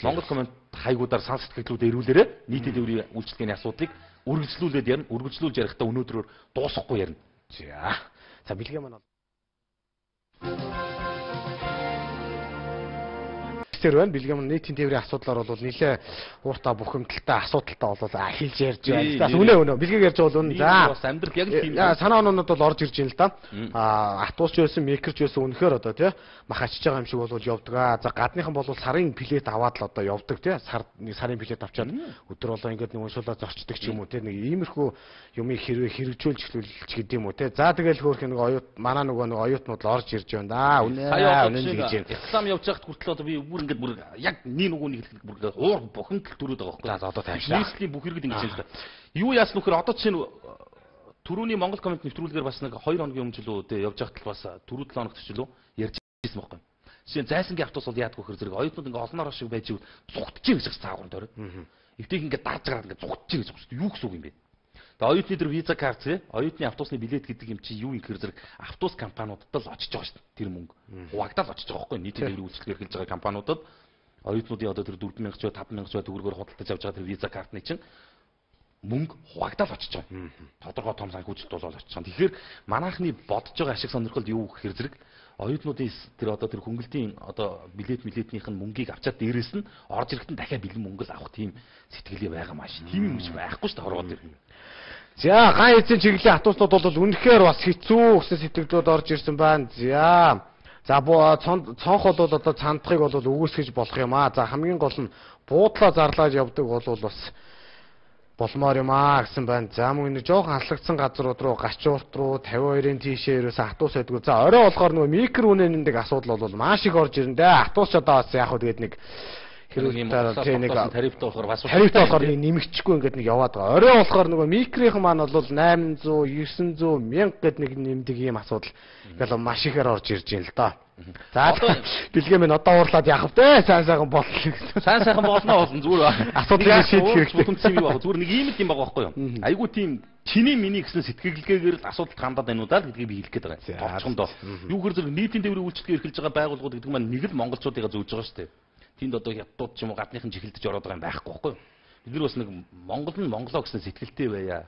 A: Монгол коммент хаягуудаар санал сэтгэлдлүүдээ ирүүлээрэ нийтийн тээврийн үйлчилгээний асуудлыг үргэлжлүүлээд ярина. Үргэлжлүүлж ярихдаа өнөөдрөөр дуусахгүй ярина.
B: За. За бэлгээ маань байна. Бэлгэм нийтийн тээврийн асуудлаар бол нэлээ ууртаа бухимдалтай асуудалтай бол хэлж ярьж байна. За үнэ үнэ. Бэлгийг ярьж байгаа бол үнэ. За
A: бас амьдрал яг л тийм.
B: Санаа оноонууд бол орж ирж байна л да. Автобус ч байсан, микро ч байсан үнэхээр одоо тий мах ачиж байгаа юм шиг бол явдаг аа. За гадныхан бол сарын плет аваад л одоо явдаг тий. Сарын плет авчаад өдөр болоо ингээд нэг уншуулаад зорчдог ч юм уу тий. Нэг иймэрхүү юмыг хэрвээ хэрэгжүүлж эхлүүлж гэдэг юм уу тий. За тэгэл хөөх нэг оюут манай нөгөө нэг оюутнууд л орж ирж байна да. Үнэ үнэ гэж байна.
A: Реклам явж байхад хүртэл одоо би бүр ингээд бүр яг нэг нөгөөний хэлэх бүр уур бухимдал төрөөд байгаа байхгүй.
B: За одоо тайвшаа.
A: Нийслэлийн бүх иргэд ингэж юм л да. Юу яасан нөхөр одоо чинь түрүүний Монгол коммент нэвтрүүлгээр бас нэг 2 хоногийн өмнө ч лөө тэ явж байхад бас түрүү 7 хоногт ч лөө ярьж ирсэн байхгүй. Жишээ нь зайсангийн автобус бол яадаг вөхөр зэрэг оюутнууд ингээ олноороо шиг байж ивэл зугтчих гэж цаагуун дөрөв. Эвтэйх ингээ дарж гараад ингээ зугтчих гэж байна. Юу гэсэн үг юм бэ? Тэгээ оюутны тэр виза карт тий оюутны автобусны билет гэдэг юм чи юу юм гэхэр зэрэг автобус компаниудад л очиж байгаа шүү дээ. Тэр мөнгө хуваагдаад очиж байгаа байхгүй нийтийн тээврийн үйлчилгээ эрхэлж байгаа компаниудад оюутнуудын одоо тэр 4000 ч бай 5000 ч бай төгрөгөөр худалдаж авч байгаа тэр виза картны чинь мөнгө хуваагдаад очиж байгаа. Тодорхой том санхүүжилт бол очиж байгаа. Тэгэхээр манайхны бодож байгаа ашиг сонирхол юу гэхэр зэрэг оюутнуудын тэр одоо тэр хөнгөлтийн одоо билет милетнийх нь мөнгийг авчаад дээрээс нь орж ирэхэд нь дахиад бэлэн мөнгө л авах тийм сэтгэлээ байгаа маш. Тийм юм шиг байхгүй шүү дээ хорвоо дээр.
B: За ган эзэн чиглэлийн автобуснууд бол үнэхээр бас хэцүү гэсэн сэтгэлдүүд орж ирсэн байна. За за цонх бол одоо цандахыг бол үгүйсгэж болох юм аа. За хамгийн гол нь буудлаа зарлаад явдаг бол бас болмоор юм аа гэсэн байна. За мөн нэг жоохон аллагдсан газрууд руу гачуурт руу 52-ын тийшээ ерөөсөө автобус байдгүй. За орой болохоор нөгөө микро үнэ нэмдэг асуудал бол маш их орж ирэн дээ. Автобус ч одоо бас яг хөө тэгээд нэг
A: хэрүүл тий нэг тарифтай болохоор бас
B: тарифтай болохоор нэг нэмэгдэхгүй ингээд нэг яваад байгаа. Орой болохоор нөгөө микрийнхэн маань бол 800, 900, 1000 гэд нэг нэмдэг ийм асуудал ингээл маш ихээр орж ирж байна л доо. За бэлгээ минь одоо уурлаад яах вэ? Сайн сайхан болно гэсэн.
A: Сайн сайхан болно болно зүгээр
B: асуудлыг шийдэх хэрэгтэй.
A: Бүтэмцэн юу баг. Зүгээр нэг ийм л юм байгаа байхгүй юу? Айгуу тийм чиний миний гэсэн сэтгэлгээгээр л асуудалд хандаад байна уу даа гэдгийг би хэлэх гээд байгаа. Товчхондоо. Юу гэхээр зэрэг нийтийн тээврийн үйлчилгээ эрхэлж байгаа байгууллагууд гэдэг маань нэг л монголчуудыгаа зөөж байгаа шүү дээ. Тэнд одоо хятадууд ч юм уу гадныхан чихэлдэж ороод байгаа юм байхгүй байхгүй юу? Бид нар бас нэг Монгол нь Монголоо гэсэн сэтгэлтэй байя.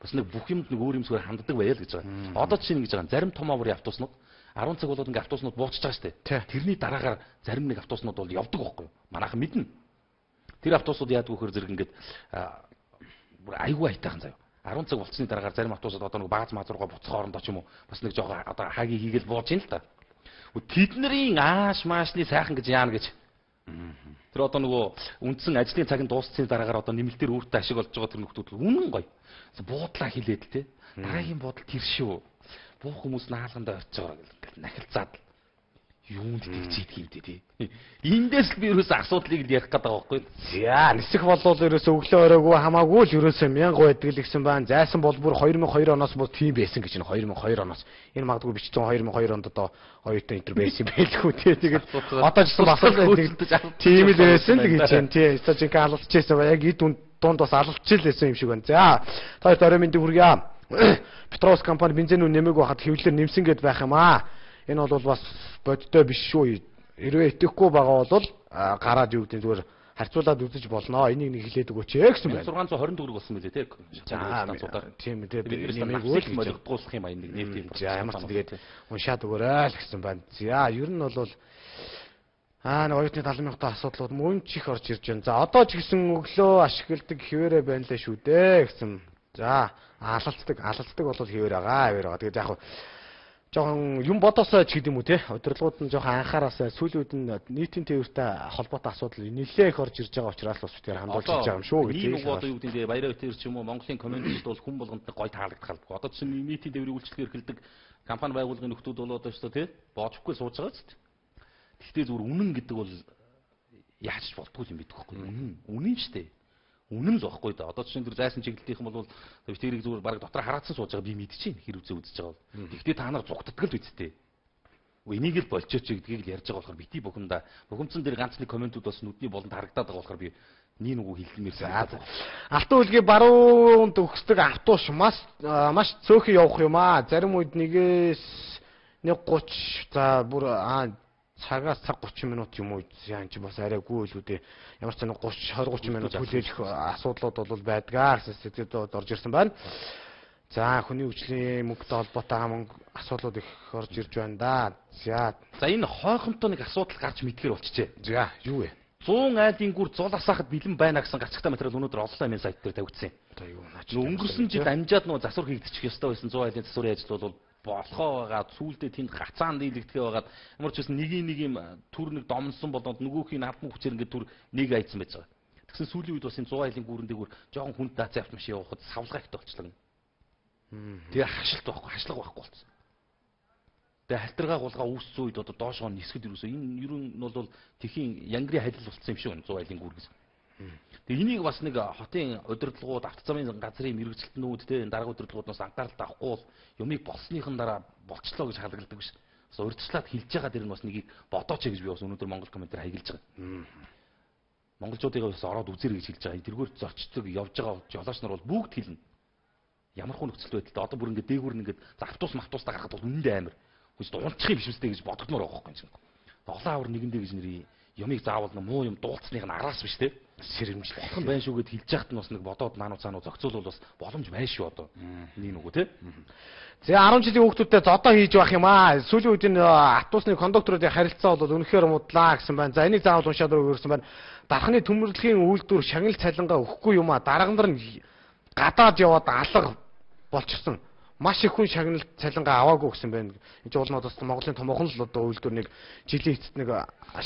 A: Бас нэг бүх юмд нэг өөр юмсгээр ханддаг байя л гэж байгаа. Одоо жишээ нь гэж байгаа. Зарим том аврын автобуснууд 10 цаг болоод ингээ автобуснууд буучж байгаа шүү дээ. Тэрний дараагаар зарим нэг автобуснууд бол явдаг байхгүй юу? Манайхан мэднэ. Тэр автобусууд яадаг вөхөр зэрэг ингээд бүр айгүй айтайхан заяа. 10 цаг болцсны дараагаар зарим автобусууд одоо нэг бааз мааз руугаа буцах хоорондоо ч юм уу бас нэг жоохон одоо хагийг хийгээл бууж ин л та. Тэднэрийн ааш маашны сайхан гэж яана гэж. Тэр одоо нөгөө үндсэн ажлын цаг нь дууссны дараагаар одоо нэмэлтээр өөртөө ашиг олж байгаа тэр нөхдүүд үнэн гоё. Буудлаа хилээд л те. Дараагийн буудал тэр шүү. Буух хүмүүс наалгандаа очиж байгаа гэл нахилцаад юунд тэгж ийдэх юм те тий. Эндээс л би ерөөсөө асуудлыг л ярих гэдэг байгаа байхгүй.
B: За нисэх болвол ерөөсөө өглөө оройгүй хамаагүй л ерөөсөө 1000 байдаг л гэсэн байна. Зайсан бол бүр 2002 оноос бол тийм байсан гэж байна. 2002 оноос. Энэ магадгүй бичсэн 2002 онд одоо оюутан энэ төр байсан байлгүй тий. Тэгээд одоо ч гэсэн бас тийм л байсан л гэж байна тий. Өстой жинхэнэ алалцчихсан ба яг эд дунд бас алалцчихлээсэн юм шиг байна. За та хоёрт орой мэндийг хүргье. Петрос компани бензин үн нэмээгүй байхад хэвлэлээр нэмсэн гэд байх юм аа. Энэ бол бас бодтой биш шүү. Хэрвээ итгэхгүй байгаа бол гараад юу гэдэг зүгээр харьцуулаад үзэж болно. Энийг нэг хэлээд өгөөч ээ гэсэн байна.
A: 620 төгрөг болсон мөлий те.
B: Тийм ээ. Нэмээгүй л
A: молигдуулах юм а энэ нэг нефтийн.
B: За ямар ч тэгээд уншаад өгөөрэй л гэсэн байна. За ер нь бол нэг оюутны 70 мянган асуудлууд мөн ч их орж ирж байна. За одоо ч гэсэн өглөө ашигладаг хэвээрээ байна лээ шүү дээ гэсэн. За алалцдаг бол хэвээр байгаа. Тэгээд яг жоохон юм бодосоо ч гэдэг юм уу те. Удирдлагууд нь жоохон анхаараасаа сүүлийн үед нь нийтийн тээвэртэй холбоотой асуудал нэлээ их орж ирж байгаа учраас бас битээр хандуулж хийж байгаа юм шүү
A: гэж. Ийм үг одоо юу гэдэг нь баяраа битээр ч юм уу Монголын комментчд бол хүн болгонд гой таалагдах албагүй. Одоо чинь нийтийн тээврийн үйлчилгээ эрхэлдэг компани байгууллагын нөхдүүд бол одоо шүү дээ те. Боожгүй сууж байгаа ч. Гэхдээ зүгээр үнэн гэдэг бол яаж ч болдгүй юм бидэх байхгүй. Үнэн үнэн шүү дээ. Үнэн л байхгүй да. Одоо жишээ нь тэр зайсан чиглэлийнхэн бол битэрийг зүгээр бараг дотор хараацсан сууж байгаа би мэдчихээн хэр үзээ үзэж байгаа бол. Гэхдээ та нар зугтдаг л үсттэй. Үгүй энийг л болчооч гэдгийг л ярьж байгаа болохоор бити бухимдаа. Бухимдсан дээр ганц нэг комментүүд бас нүдний болонд харагдаад байгаа болохоор би нэг нүгүү хэлмээр санагдаад.
B: Алтан үлгийн баруунд өгсдөг автобус маш цөөхөн явах юм аа. Зарим үед 1-ээс 1:30 за бүр цагаас цаг 30 минут юм уу яан чи бас арай гүй л үү. Ямар ч нэг 30 20 30 минут хүлээлэх асуудлууд бол байдгаа гэсэн сэтгэлд орж ирсэн байна. За хүний хөгжлийн мөнгөтэй холбоотой мөнгө асуудлууд их орж ирж байна да. За
A: энэ хойхомтой нэг асуудал гарч мэдгээр болчихжээ.
B: За юу вэ?
A: 100 айлын гүр зул асаахад бэлэн байна гэсэн гацагтай материал өнөөдөр олон аймгийн сайт дээр тавигдсан.
B: Одоо юу наач.
A: Өнгөрсөн жил амжаад нөө засвар хийгдчих ёстой байсан 100 айлын засварын ажил бол болохоо байгаа сүүлдээ тэнд гацаан дийлэгдэхээ байгаад ямар ч байсан нэг юм төр нэг домнсон болоод нөгөөхийг албан хүчээр ингээд төр нэг айдсан байж байгаа. Тэгсэн сүүлийн үед бас энэ 100 айлын гүрэн дээгүүр жоохон хүнд даацын автомашин явахад савлгаа ихтэй болчлаа. Тэгээ хашилт байхгүй, хашлага байхгүй болсон. Тэгээ халтаргаа гулгаа үүссэн үед одоо доошоо нисгэд юусоо энэ ер нь бол тэхийн янгрын халил болсон юм шиг байна 100 айлын гүр гэсэн. Тэгээ энийг бас нэг хотын удирдлагууд, автозамын газрын мэргэжилтнүүд те дарга удирдлагуудаас анхаарал авахгүй бол юмыг болсныхан дараа болчлоо гэж халагладаг биш. Бас урьдчилаад хилж байгаа дэр нь бас нэгийг бодооч гэж би бас өнөөдөр Монгол комментээр хаягилж байгаа. Монголчуудыг бас ороод үзэрэй гэж хэлж байгаа. Тэргээр зорчдог явж байгаа жолооч нар бол бүгд хэлнэ. Ямар хөө нөхцөл байдалтай одоо бүр ингээд дээгүүр нь ингээд автобус мавтобустай гарахад бол үнэндээ амар. Хүч унчих юм биш үстэй гэж бодогдмоор байгаа байхгүй юм чинь. Олон авар нэгэндээ гэж нэрий юмыг заавал муу юм дуулцсных нь араас биш те.
B: Сэрэмжлэх
A: болох нь байна шүү гэд хэлж яхад нь бас нэг бодоод наануу цаануу зохицуулвал бас боломж байна шүү одоо. Нэг нүгүү те.
B: За 10 жилийн хүүхдүүдтэй зодоо хийж байх юм аа. Сүүлийн үед энэ автобусны кондукторуудын харилцаа бол үнэхээр мудлаа гэсэн байна. За энийг заавал уншаад өгөрсөн байна. Дархны төмөрлөгийн үйлдвэр шагнал цалингаа өгөхгүй юм аа. Дарга нар нь гадаад яваад алга болчихсон. Маш их хүн шагнал цалингаа аваагүй гэсэн байна. Энэ чинь уул нь одоо Монголын томоохон л одоо үйлдвэр нэг жилийн эцэст нэг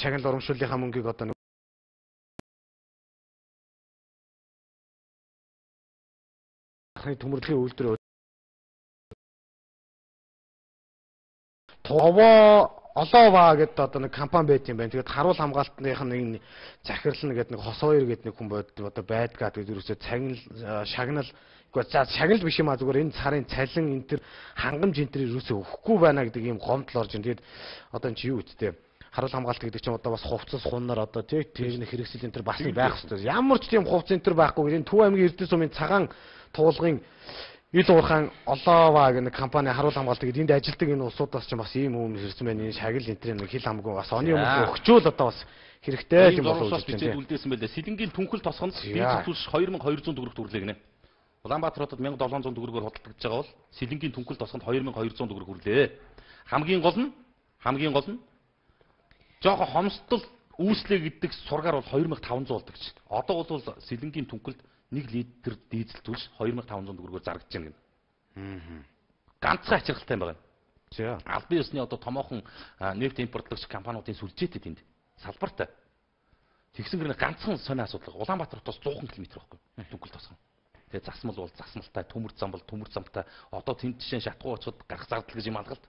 B: шагнал урамшууллынхаа мөнгийг одоо нэг төмөрлөгийн үйлдвэр Товоо Олоова гэдэг одоо нэг компани байт юм байна. Тэгээд харуул хамгаалтных нь нэг захирал нь гэдэг нэг Хосоёр гэдэг нэг хүн бод одоо байдгаа. Тэгээд ерөөсөө цагнал шагнал үгүй за шагнал биш юм а зүгээр энэ сарын цалин энэ төр хангамж энэ төр ерөөсөө өгөхгүй байна гэдэг ийм гомдол орж ин. Тэгээд одоо энэ чи юу үсттэй харуул хамгаалт гэдэг чинь одоо бас хувцас хуннаар одоо тий техник хэрэгсэл энэ төр бас нэг байх хэрэгтэй. Ямар ч тийм хувцас энэ төр байхгүй. Энэ Төв аймгийн Эрдэнэ сумын цагаан туулгын Ил уурхаан Олоова гэх нэг компани харуул хамгаалт гэдэг энд ажилтдаг энэ улсуудаас ч бас ийм хүмүүс ирсэн байна. Энэ шагнал энэ төр нэг хил хамгүй бас оны өмнө өгчөөл одоо бас хэрэгтэй юм болов уу
A: гэж байна. Үлдээсэн байлээ. Сэлэнгийн түнхэл тосгонд дизель түлш 2200 төгрөг төрлөө гинэ. Улаанбаатар хотод 1700 төгрөгөөр худалдагдж байгаа бол Сэлэнгийн түнхэл тосгонд 2200 төгрөг хүрлээ. Хамгийн гол нь жоохон хомсдол үүслээ гэдэг сургаар бол 2500 болдог гэж. Одоо бол Сэлэнгийн түнхэлд 1 литр дизель түлш 2500 төгрөгөөр зарагдаж байна гэнэ. Ганцхан ачиргалтай юм байна.
B: За.
A: Албан ёсны одоо томоохон нефть импортлогч компаниудын сүлжээтэй тэнд салбартай. Тэгсэн гэрнэ ганцхан сонио асуудал. Улаанбаатар хотоос 100 км байхгүй. Түнхэл тосгон. Тэгээ засмал бол засмалтай, төмөр зам бол төмөр замтай. Одоо тэнд жишээ шатгуу очиход гарах зардал гэж юм алгалт.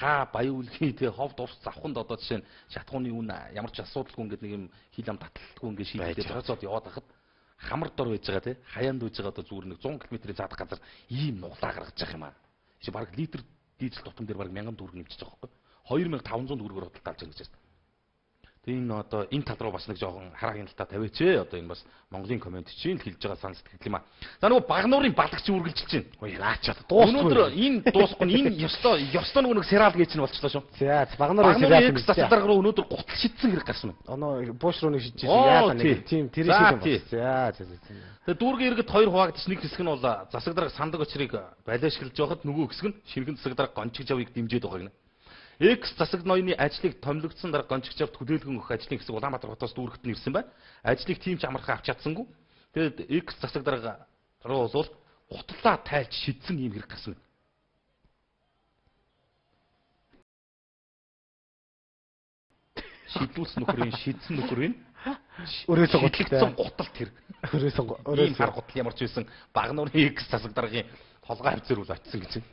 A: Хаа баяуулгийн тэгээ ховд ус завханд одоо жишээ нь шатгууны үн ямар ч асуудалгүй ингээд нэг юм хил ам таталтгүй ингээд шийдэлтэй зохицоод яваад байхад хамар дор байж байгаа тий хаяанд байж байгаа одоо зүгээр нэг 100 км-ийн заадах газар ийм нуглаа гаргаж явах юм аа. Чи бараг литр дизель тутам дээр бараг 1000 төгрөг нэмчихэж байгаа байхгүй. 2500 төгрөгөөр худалдаа авч байгаа гэж байна. Тэгээ энэ одоо энэ тал руу бас нэг жоохон хараагийн талтаа тавиач ээ. Одоо энэ бас Монголын коммент чинь л хэлж байгаа санал сэтгэл юм аа. За нөгөө Багнуурын балагч үргэлжилж байна.
B: Ой наач одоо дуусахгүй.
A: Өнөөдөр энэ дуусахгүй энэ ёстой нөгөө нэг сериал гэж чинь болчлоо шүү.
B: За Багнуурын сериал
A: юм. Засаг дарга руу өнөөдөр гутал шидсэн хэрэг гарсан байна.
B: Оноо бууш руу нэг шидчихсэн яалаа нэг тийм тэр шиг юм байна. За за за.
A: Тэгээ дүүргийн иргэд хоёр хуваагдчих нэг хэсэг нь бол засаг дарга сандаг очрыг балиашиглаж байхад нөгөө хэсэг нь шингэн засаг дарга гончиг жавыг дэмжиж байгаа гэнэ. Экс засаг ноёны ажлыг томилогдсон дараа гончигчавд хүлээлгэн өгөх ажлын хэсэг Улаанбаатар хотоос дүүргэт нь ирсэн байна. Ажлыг тийм ч амархан авч чадсангүй. Тэгээд Экс засаг дарга руу бол гутлаа тайлж шидсэн ийм хэрэг гарсан байна. Шидүүлсэн нөхрийн шидсэн нөхрийн
B: өрөөсөн
A: гутлагдсан гутал тэр.
B: Өрөөсөн
A: ийм хар гутал ямар ч байсан Багнуурын Экс засаг даргын толгой хавцэр үл очсон гэж байна.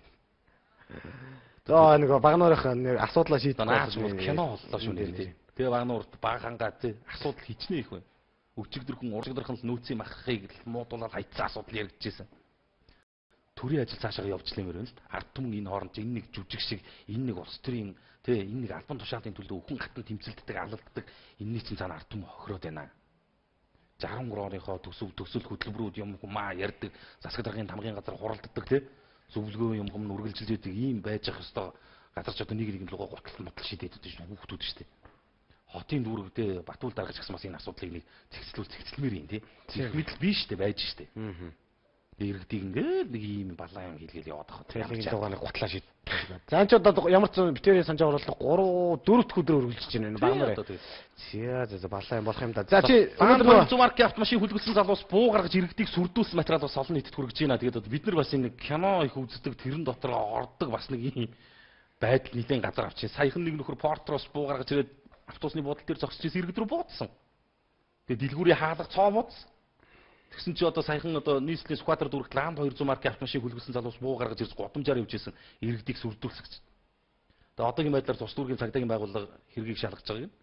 B: За нэг Багнуурынх нэг асуудлаа шийдэх
A: наач бол кино боллоо шүү нэр тий. Тэгээ Багнуурт баг хангаа тий асуудал хичнээн их байна. Өчигдөрхөн уржигдэрхэн л нөөцийн махахыг л муудуулаад хайцсан асуудал яригдчихсэн. Төрийн ажил цаашаа явж лэмээр байна л. Ард түмэн энэ хооронд энэ нэг жүжиг шиг, энэ нэг улс төрийн тий энэ нэг албан тушаалын төлөө өхөн гатан тэмцэлддэг, алалддаг. Энэний чинь цаана ард түмэн хохироод байна. 63 оныхоо төсөл хөтөлбөрүүд юм хумаа ярьдаг, засаг даргын тамгын газар хуралддаг тий. Зөвлөгөө юм хум үргэлжилж идэг ийм байж ах ёстой газар ч одоо нэг нэг лугаа гутал мотл шидээд байдаг шүү хүүхдүүд шүү дээ. Хотын дүүрэгдээ Батүл даргаж гисэн бас энэ асуудлыг нэг цэгцлүүл цэгцлэмээр юм тий. Их мэдл биш шүү дээ байж шүү дээ. Иргэдийг ингээд нэг ийм балаан юм хийлгээл яваад байгаа.
B: Тэр нэг дугааны гутлаа шид. За энэ ч одоо ямар ч битэрийн санаж байгаа бол 3 4 дахь өдөр үргэлжлэж байна багмаар. За за балаан юм болох юм да. За чи
A: өнөөдөр 200 маркийн автомашин хүлгэлсэн залуус буу гаргаж иргэдийг сүрдүүлсэн материал бас олон нийтэд хүргэж байна. Тэгээд бид нар бас энэ кино их үздэг, тэрэн дотор ордог бас нэг ийм байдал нэгэн газар авчих. Саяхан нэг нөхөр портроос буу гаргаж ирээд автобусны буудал дээр зогсож ирсэн иргэд рүү буудсан. Тэгээд дэлгүүрийн хаалга цоо буудсан. Тэгсэн чи одоо саяхан одоо нийслэлийн Сүхбаатар дүүрэгт Ланд 200 маркийн автомашин хүлгэлсэн залуус буу гаргаж ирж гудамжаар явж исэн иргэдийг сүрдүүлсэн гэж. Тэгээ одоогийн байдлаар тус дүүргийн цагдаагийн байгууллага хэргийг шалгаж байгаа юм.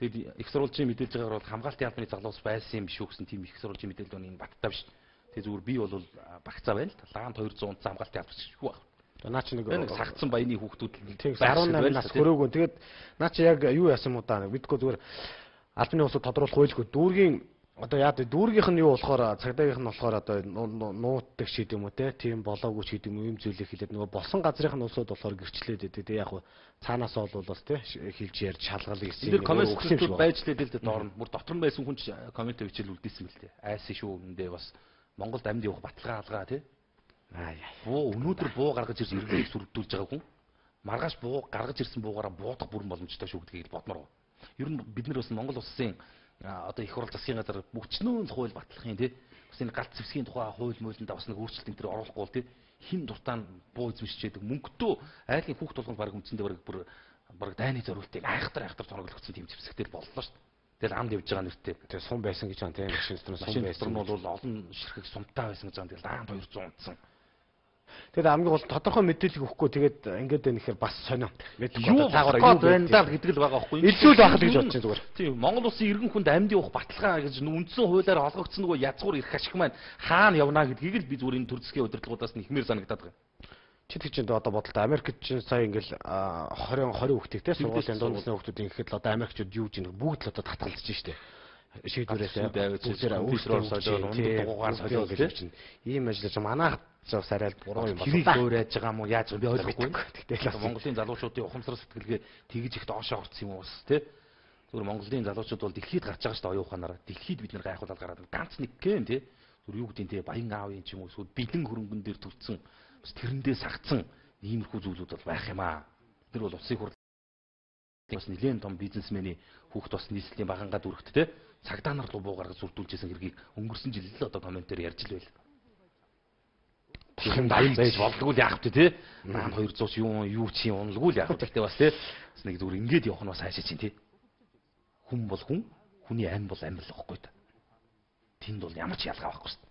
A: Тэгэд их сурвалжийн мэдээлж байгаагаар бол хамгаалтын албаны залуус байсан юм биш үү гэсэн тийм их сурвалжийн мэдээлэл байна, энэ баттай биш. Тэгээ зүгээр би бол багцаа байна л. Ланд 200 унтсан хамгаалтын албач шүү баг.
B: Наа чи нэг
A: сагцсан баяны хүүхдүүд
B: 18 нас хөрөөгөө. Тэгээд наа чи яг юу яасан юм уу да мэдгүй зүгээр албаны улсууд тодруулах хуйлгүй дүүргийн одоо яа дүүргийнх нь юу болохоор цагдаагийнх нь болохоор одоо нуутдаг ч гэдэг юм уу те тийм болоогүй ч гэдэг юм уу юм зүйлийг хэлээд нөгөө болсон газрынх нь улсууд болохоор гэрчлээд байдаг. Тэгээ яг хуу цаанаас бол бас те хэлж ярьж шалгал
A: хийсэн. Тэр коммент байж лээд л дээ доор нь бүр дотор нь байсан хүн ч коммент бичил үлдээсэн мэл те. Айсан шүү үндэ бас Монголд амьд явах баталгаа алгаа те.
B: Аа
A: буу өнөөдөр буу гаргаж ирж иргэдийг сүрдүүлж байгаа хүн маргааш буу гаргаж ирсэн буугаараа буудах бүрэн боломжтой шүү гэдгийг бодмоор. Ер нь бид нар бас Монгол улсын одоо их хурл засгийн газар бүчнөө л хууль батлахын тий бас энэ галт зэвсгийн тухай хууль муулиндаа бас нэг өөрчлөлт энэ төр оруулахгүй бол тий хин дуртаа буу эзэмшиж яадаг мөнгөтөө айлын хүүхд толгонд баг үндсэндээ баг бүр баг дайны зориултыг айхтар айхтар тоноглогдсон тийм зэвсэгтэй боллоо шүү дээ. Тэгэл амд явж байгаа нэртэй.
B: Тэгээ сум байсан гэж байна тий машин дотор
A: сум байсан. Машин дотор нь бол олон ширхэг сумтай байсан гэж байна. Тэгэл даанд 200 унтсан.
B: Тэгэд хамгийн гол тодорхой мэдээлэл өгөхгүй тэгээд ингээд байна гэхээр бас сонио.
A: Мэдгүй цаагаараа юу байна даа гэдэг л байгаа байхгүй
B: юу? Илүү л байх л гэж бодож байна зүгээр.
A: Тийм Монгол улсын иргэн хүнд амьд явах баталгаа гэж үндсэн хуулиар олгогдсон нөгөө язгуур эрх ашиг маань хаана явна гэдгийг л би зүгээр энэ төр засгийн удирдлагуудаас нь ихмээр санагдаад байгаа.
B: Чи тэг чинь одоо бодолтой Америкт чинь сая ингээл 20 20 хүүхдийг те сургуулийн дунд насны хүүхдүүд ингээд л одоо Америкчууд юу гэж бүгд л одоо татгалзаж штэ. Шийдвэрээс
A: бүгдээрээ өөрсдөө солиод ундаг дугуугаар солиод
B: тийм ийм ажиллаж манайх бас арай л буруу юм
A: байна. Тэрийг дуурайж байгаа юм уу яаж би ойлгохгүй.
B: Тэгтэл
A: Монголын залуучуудын ухамсар сэтгэлгээ тэгж их доошоо орсон юм уу бас тий. Зүгээр Монголын залуучууд бол дэлхийд гарч байгаа шүү дээ оюун ухаанаараа. Дэлхийд бид нар гайхуулаад гараад ганц нэг гэн тий. Зүгээр юу гэдэг тий баян аавын ч юм уу эсвэл бэлэн хөрөнгөн дээр төрсэн бас тэрэндээ сагцсан иймэрхүү зүйлүүд бол байх юм аа. Тэр бол улсын хурлын бас нэлээд том бизнесмений хүүхд бас нийслэлийн багангаа дүүрэгт тий цагдаа нар руу буу гаргаж сүрдүүлжсэн хэргийг өнгөрсөн жил л одоо комментээр ярьж л байл. Юм баян байж болдгоо л яах вэ те? Наан 200 юу юу чи унлгүй л яах вэ? Гэтэ бас те бас нэг зүгээр ингээд явах нь бас хаашаа чинь те. Хүн бол хүн, хүний ам бол ам л байхгүй та. Тэнд бол ямар ч ялгаа байхгүй шүү дээ.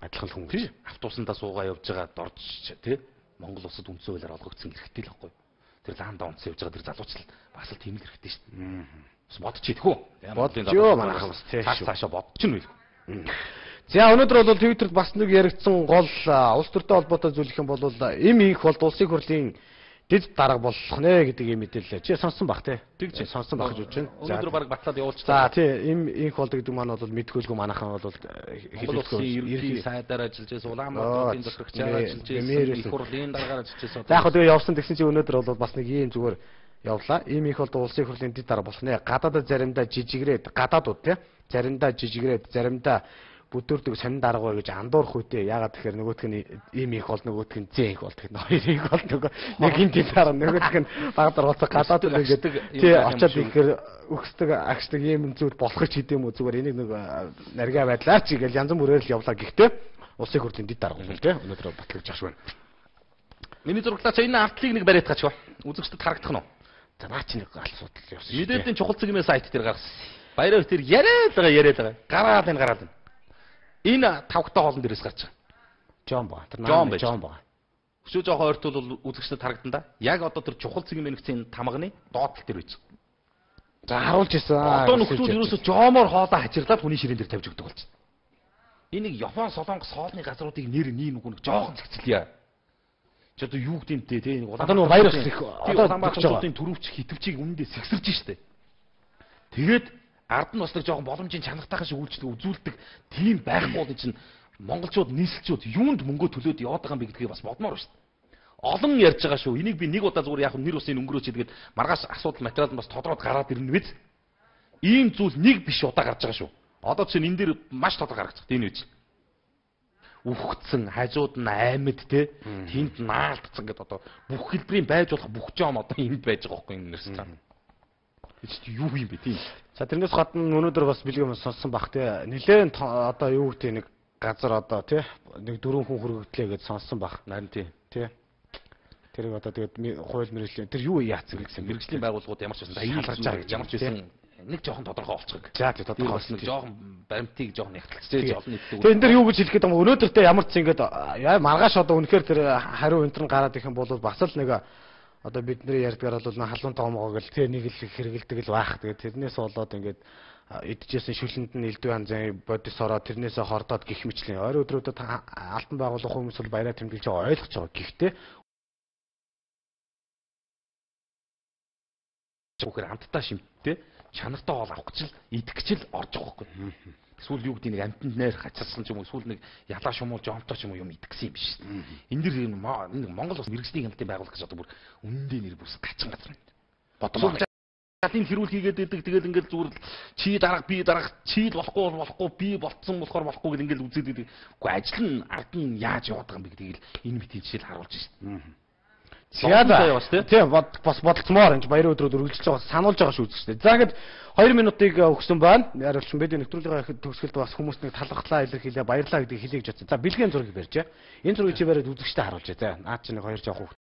B: Адилхан хүн гэж.
A: Автобусандаа суугаа явж байгаа дорж те Монгол улсад үндсэн хуулиар олгогдсон эрхтэй л байхгүй. Тэр лаанда унтсан явж байгаа тэр залууч л бас л тийм л эрхтэй шүү дээ. Бас бодчих идэх үү?
B: Бодож ёо манайхан бас
A: тий. Цаашаа бодчих нь байлгүй.
B: За өнөөдөр бол Twitter-д бас нэг яригдсан гол улс төртэй холбоотой зүйл гэх юм бол эм инх бол улсын хурлын дэд дарга болох нэ гэдэг юм мэдээлэл. Чи сонссон бах тий?
A: Тэгж
B: сонссон бах гэж бодож байна.
A: Өнөөдөр баг батлаад явуулчихлаа.
B: За тий эм инх бол гэдэг маань бол мэдхүйлгүй манайхан бол
A: хэлүүлэхгүй ерөнхий сайдаар ажиллаж байсан, Улаанбаатарын захирагчаар ажиллаж байсан, их хурлын даргаар ажиллаж байсан.
B: За яг хөө тэгээ явсан тэгсэн чи өнөөдөр бол бас нэг ийм зүгээр явлаа. Ийм их бол улсын хурлын дэд дарга болох нэ. Гадаадад заримдаа жижигрээд гадаадууд тий заримдаа жижигрээд заримдаа бүдүүрдэг сонин дарга бай гэж андуурах үедээ ягаад тэгэхээр нөгөөх нь ийм их бол нөгөөх нь зээ их бол тэгэхээр хоёр их бол нөгөө нэг энэ дэд дарга нөгөөх нь баг дарга гадаад ингээд тий очиод ихээр өгсдөг агшдаг ийм зүйл болох ч гэдэм үү зүгээр энийг нэг наргаа байдлаа чи ингээл янз бүрээр л явлаа. Гэхдээ улсын хурлын дэд дарга бол тий өнөөдөр батлагдж ах шиг байна.
A: Миний зураглаач энэ артлыг нэг бариад тачих. Үзэгчдэд харагдах нь уу?
B: За наа чи нэг асуудал явсан шүү.
A: Мэдээллийн чухал цэгмээ сайт дээр гаргасан. Баяраа битэр яриад байгаа яриад байгаа. Гараад энэ гараад энэ. Энэ тавгтай хоолн дээрээс гарч байгаа.
B: Жон ба. Тэр наа Жон ба.
A: Өсөө жоохон ойртол бол үзэгчдэд харагдан да. Яг одоо тэр чухал цэгийн мэнэгцийн тамганы доод тал дээр байж байгаа.
B: За харуулж ирсэн.
A: Одоо нөхцөл ерөөсөө жомоор хоолоо хачирлаад хүний ширээн дээр тавьж өгдөг болчихсон. Энэ нэг Япон, Солонгос хоолны газруудыг нэр нэг жоохон зэгцэлье. Чи одоо юу гэдэм те тий нэг
B: одоо нөгөө вирус их
A: одоо Улаанбаатарын төрөвч хитвчийг үнэндээ сэгсэрж штэ. Тэгээд ард нь бас нэг жоохон боломжийн чанартайхан шиг үйлчлэг үзүүлдэг тийм байхгүй бол чинь монголчууд нийслэлчүүд юунд мөнгө төлөөд яваад байгаа юм бэ гэдгийг бас бодмоор байна штэ. Олон ярьж байгаа шүү. Энийг би нэг удаа зүгээр яг нэр усын өнгөрөөч гэдэг маргааш асуудал материал нь бас тодроод гараад ирнэ биз. Ийм зүйл нэг биш удаа гарч байгаа шүү. Одоо чинь энэ дээр маш тодор гаргаж байгаа. Тийм үү? Үхгдсэн, хажууд нь амьд те, тэнд наалтцсан гэдээ одоо бүх хэлбэрийн байж болох бүх жом одоо энд байж байгаа байхгүй энэ ресторан. Тэр чинь юу юм бэ тийм.
B: За тэрнээс гадна өнөөдөр бас бэлгэм сонссон бах те. Нилээн одоо юу гэдэг нэг газар одоо те нэг дөрвөн хүн хүргэгдлээ гэж сонссон бах.
A: Харин тий.
B: Тэ. Тэрийг одоо тэгээд хууль мэргэжлийн тэр юу яатсан гэсэн
A: мэргэжлийн байгууллагууд ямар ч байсан
B: шалгаж байгаа гэж
A: ямар ч байсан нэг жоохон тодорхой олцгог.
B: За тий тодорхой
A: болсон. Жоохон баримтыг жоохон ягтлцээ олон нийтэд.
B: Тэгээ энэ дэр юу гэж хэлэх гээд байгаа юм өнөөдөртөө ямар ч ингэж маргааш одоо үнэхээр тэр хариу энэ төр гараад ирэх юм бол бас л нэг одоо бидний ярьдгаар бол халуун тоомгоо гэл тэ нэг л хэрэгэлдэг л байх. Тэгээ тэрнээс болоод ингээд идчихсэн шүлэнд нь элдв янзын бодис ороо тэрнээсээ хордоод гих мэтлэн ойр өдрүүдэд алтан байгуулах хүмүүс бол баяраа тэмдэглэж байгаа ойлгож байгаа. Гэхдээ
A: үхээр амттай шимттэй чанартай хоол авах гэж л идэх гэж л орж байгаа байхгүй. Эсвэл юу гэдэг нэг амтанд нойр хачирсан ч юм уу эсвэл нэг ялаа шумуул жомтой ч юм уу юм идэх гэсэн юм биш. Энэ дэр нэг Монгол улс мэргэжлийн хяналтын байгууллага гэж одоо бүр үнэндээ нэр бүс гачин газар байна.
B: Бодмоор.
A: Галын хэрүүл хийгээд байдаг тэгэл ингээл зүгээр л чи дарга би дарга чи л болохгүй бол болохгүй би болцсон болохоор болохгүй гэл ингээл үзээд байдаг. Үгүй ажил нь ард нь яаж яваад байгаа юм бэ гэдгийг л энэ мэтийн жишээл харуулж шин.
B: За тийм бас бодолцмоор энэ баярын өдрүүд үргэлжилж байгаа сануулж байгаа шүү дээ. За ингээд 2 минутыг өгсөн байна. Яривч бид нэвтрүүлгийн төгсгөлд бас хүмүүст нэг талархлаа илэрхийлээ баярлаа гэдгийг хэлье гэж бодсон. За бэлгийн зургийг барьжээ. Энэ зургийг чи бариад үзэгчтэй харуулжээ. За наад чи нэг хоёр жоох хүүхд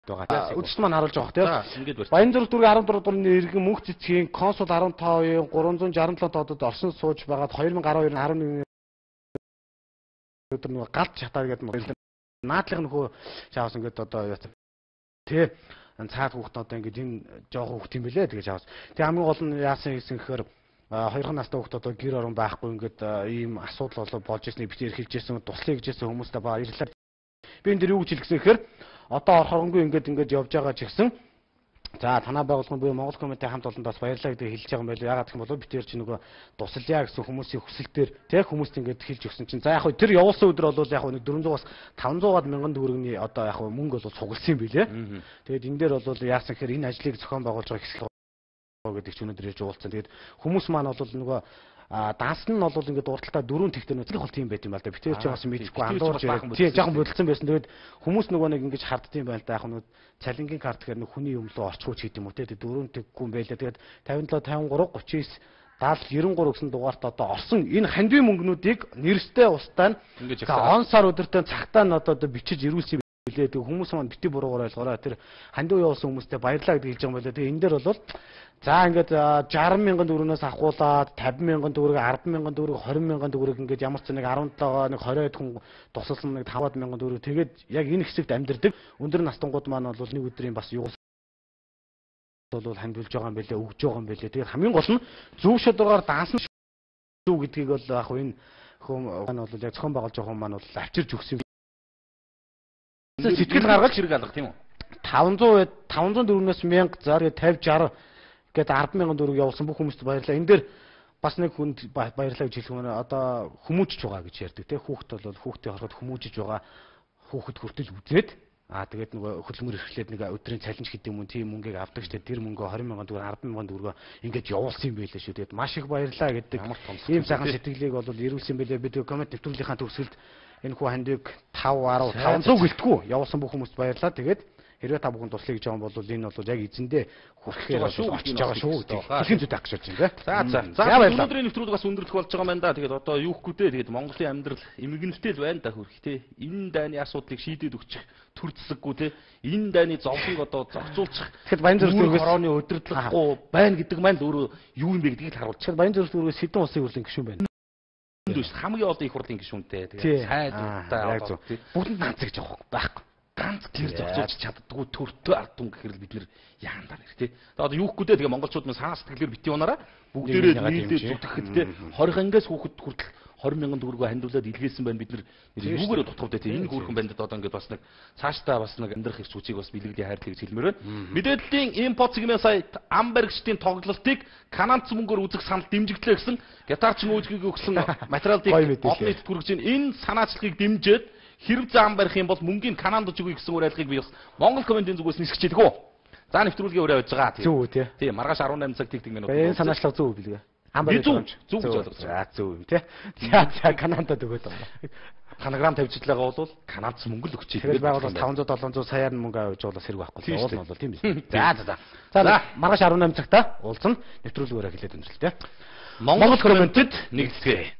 B: байгаа. Үзэгч маань харуулж байгаа тийм. Баян зураг дүүргийн 14 дуурны иргэн мөнх цэцгийн консул 15-ын 367 тоодод орсон сууж байгаад 2012 11 өдөр нөгөө галт шатаа гэдэг наадлах нөхөө чаавс ингээд одоо яасан тий цаад хүүхд одоо ингээд энэ жоохон хүүхд юм бэлээ тэгэж чаавс. Тэг хамгийн гол нь яасан гэсэн гэхээр хоёрхан настай хүүхд одоо гэр орон байхгүй ингээд ийм асуудал болоо болж ирснийг битээр хэлжсэн туслая гэжсэн хүмүүстээ баярлалаа. Би энэ дэр юу гэж хэлсэн гэхээр одоо орхоронгүй ингээд явж байгаа ч гэсэн за танаа байгууллагын буюу Монгол комитет хамт олонд бас баярлалаа гэдгийг хэлж байгаа юм байл. Яагаад гэх юм бол бид тэр чинь нөгөө тусалъя гэсэн хүмүүсийн хүсэлтээр тэг хүмүүст ингээд хэлж өгсөн чинь за яг хөө тэр явуулсан өдөр бол яг нэг 400-аас 500-аад мянган төгрөгийн одоо яг мөнгө бол цугласан юм билээ. Тэгээд энэ дээр бол яасан гэхээр энэ ажлыг зохион байгуулж байгаа хэсэг гэдэг чинь өнөөдөр ярьж уулзсан. Тэгээд хүмүүс маань бол нөгөө данс нь бол ингээд урталтаа дөрөв тэгтэр нөхцөл бол тийм байт юм байна л да. Битэр чи бас мэдхгүй андуурж тийм жоохон бодолцсон байсан. Тэгээд хүмүүс нөгөө нэг ингэж харддсан юм байна л да. Яг нөгөө цалингийн карт гэхээр нэг хүний юм руу орчихгүй ч гэдэг юм уу те. Дөрөв тэггүй юм байлаа. Тэгээд 57 53 39 70 93 гэсэн дугаарт одоо орсон энэ хандвийн мөнгнүүдийг нэрстэй устай нь он сар өдөртөө цагтаа нь одоо бичиж ирүүлсэн билээ. Тэгээд хүмүүс маань бити буруугаар ойлгоорой. Тэр хандив явуулсан хүмүүстээ баярлалаа гэдгийг хэлж байгаа юм байлаа. Тэгээд энэ дээр бол за ингээд 60 мянган төгрөгнөөс авахуулаад 50 мянган төгрөг, 10 мянган төгрөг, 20 мянган төгрөг ингээд ямар ч нэг 17-аа нэг 20 хүн тусалсан нэг 5 мянган төгрөг тэгээд яг энэ хэсэгт амьдардаг өндөр настангууд маань бол нэг өдрийн бас юус бол хандивлж байгаа юм байлээ, өгж байгаа юм байлээ. Тэгээд хамгийн гол нь зөв шударгаар даасан шүү гэдгийг бол яг энэ хүн маань бол яг зохион байгуулж байгаа хүн маань бол авчирч өгсөн.
A: Сэтгэл гаргаж хэрэг алга тийм үү?
B: 500 504-өөс 1000 за 50 60 гээд 10,000 төгрөг явуулсан бүх хүмүүст баярлалаа. Энэ дээр бас нэг хүнд баярлалаа гэж хэлэх юм байна. Одоо хүмүүжж байгаа гэж ярьдаг тийм хүүхэд бол хүүхдээ хорхоод хүмүүжж байгаа хүүхэд хүртэл үзээд тэгээд нөгөө хөдөлмөр эрхлээд нэг өдрийн цалинж гэдэг юм уу тийм мөнгийг авдаг штэ тэр мөнгөө 20,000 төгрөг 10,000 төгрөгөө ингэж явуулсан юм байлээ шүү. Тэгээд маш их баярлалаа гэдэг ийм сайхан сэтгэлийг бол ирүүлсэн байлээ. Бид коммент нэвтрүүлгийнхаа төгсгөлд энэ хүү хандивыг 5 10 500 гэлтгүү явуулсан бүх хүмүүст баярлалаа. Тэгээд хэрвээ та бүхэн туслая гэж байгаа бол энэ бол яг эзэндээ хүрэхээр очиж байгаа шүү гэдэг хэлхийн зүйтэй гэж бодож байна.
A: За за. За өнөөдрийн нэвтрүүлэг бас өндөрлөх болж байгаа юм байна да. Тэгээд одоо юу гэхгүй дээ. Тэгээд Монголын амьдрал эмгэнэлтэй л байна да хөрх те. Энэ дайны асуудлыг шийдээд өгчих төр зэсэггүй те. Энэ дайны зовлонг одоо зохицуулчих.
B: Тэгэхэд Баян зүрх дүүргээс
A: корооны удирдлагагүй байна гэдэг маань л өөрөө юу юм бэ гэдгийг л харуулж.
B: Тэгэхээр Баян зүрх дүүргээс хэдэн улсын хурлын гишүүн байна?
A: Биш хамгийн олон их хурлын гишүүнтэй. Тэгээд сайд
B: бүгдэнд наацгаж явах байхгүй.
A: Ганц гэр зохицуулж чаддгүй төртөө ард түмэн гэхэр л бид нэр яандаа нэр тий. Тэгээ одоо юу гэхгүй дээ, тэгээ монголчууд мань санаа сэтгэлээр бити унаараа бүгдээрээ нийлдээ зүтгэхэд тий 20 ангиас хүүхэд хүртэл 20 мянган төгрөгөө хандуулаад илгээсэн байна бид нар юугаар дутгав дээ тий. Энэ хүүхэн бандад одоо ингээд бас нэг цаашдаа бас нэг амьдрах эрч хүчийг бас бэлгэлийн хайрлыг гэж хэлмээр байна. Мэдээллийн импорт сегмент сайт ам баригчдын тоглолтыг канадц мөнгөөр үзэх санал дэмжигдлээ гэсэн гитарчин үүжгийг өгсөн материалыг олон нийтэд хүргэж байна. Энэ санаачлагыг дэмжиж хэрв зам барих юм бол мөнгийг Канадад өгье гэсэн уриалгыг би бас Монгол комментийн зүгээс нисгэж хэлэх үү. За нэвтрүүлгийн өрөө явж байгаа.
B: Зөв үү тий.
A: Тий, маргааш 18 цаг тэг минут.
B: Энэ санаачлага зөв үү бэлгээ.
A: Ам барих зөв зөв гэж ойлгож
B: байна. За зөв юм тий. За за Канадад өгөөд байгаа.
A: Канаграм тавьж байгаа бол Канадас мөнгө л өгч.
B: Тэгээд байгуул 500 700 саяар мөнгө авч явуулаас хэрэг байхгүй. Уул нь бол тийм биз.
A: За за
B: за. За маргааш 18 цагта уулзна. Нэвтрүүлгийн өрөө хэлээд өндөрлөлтэй.
A: Монгол комментэд нэгдэцгээе.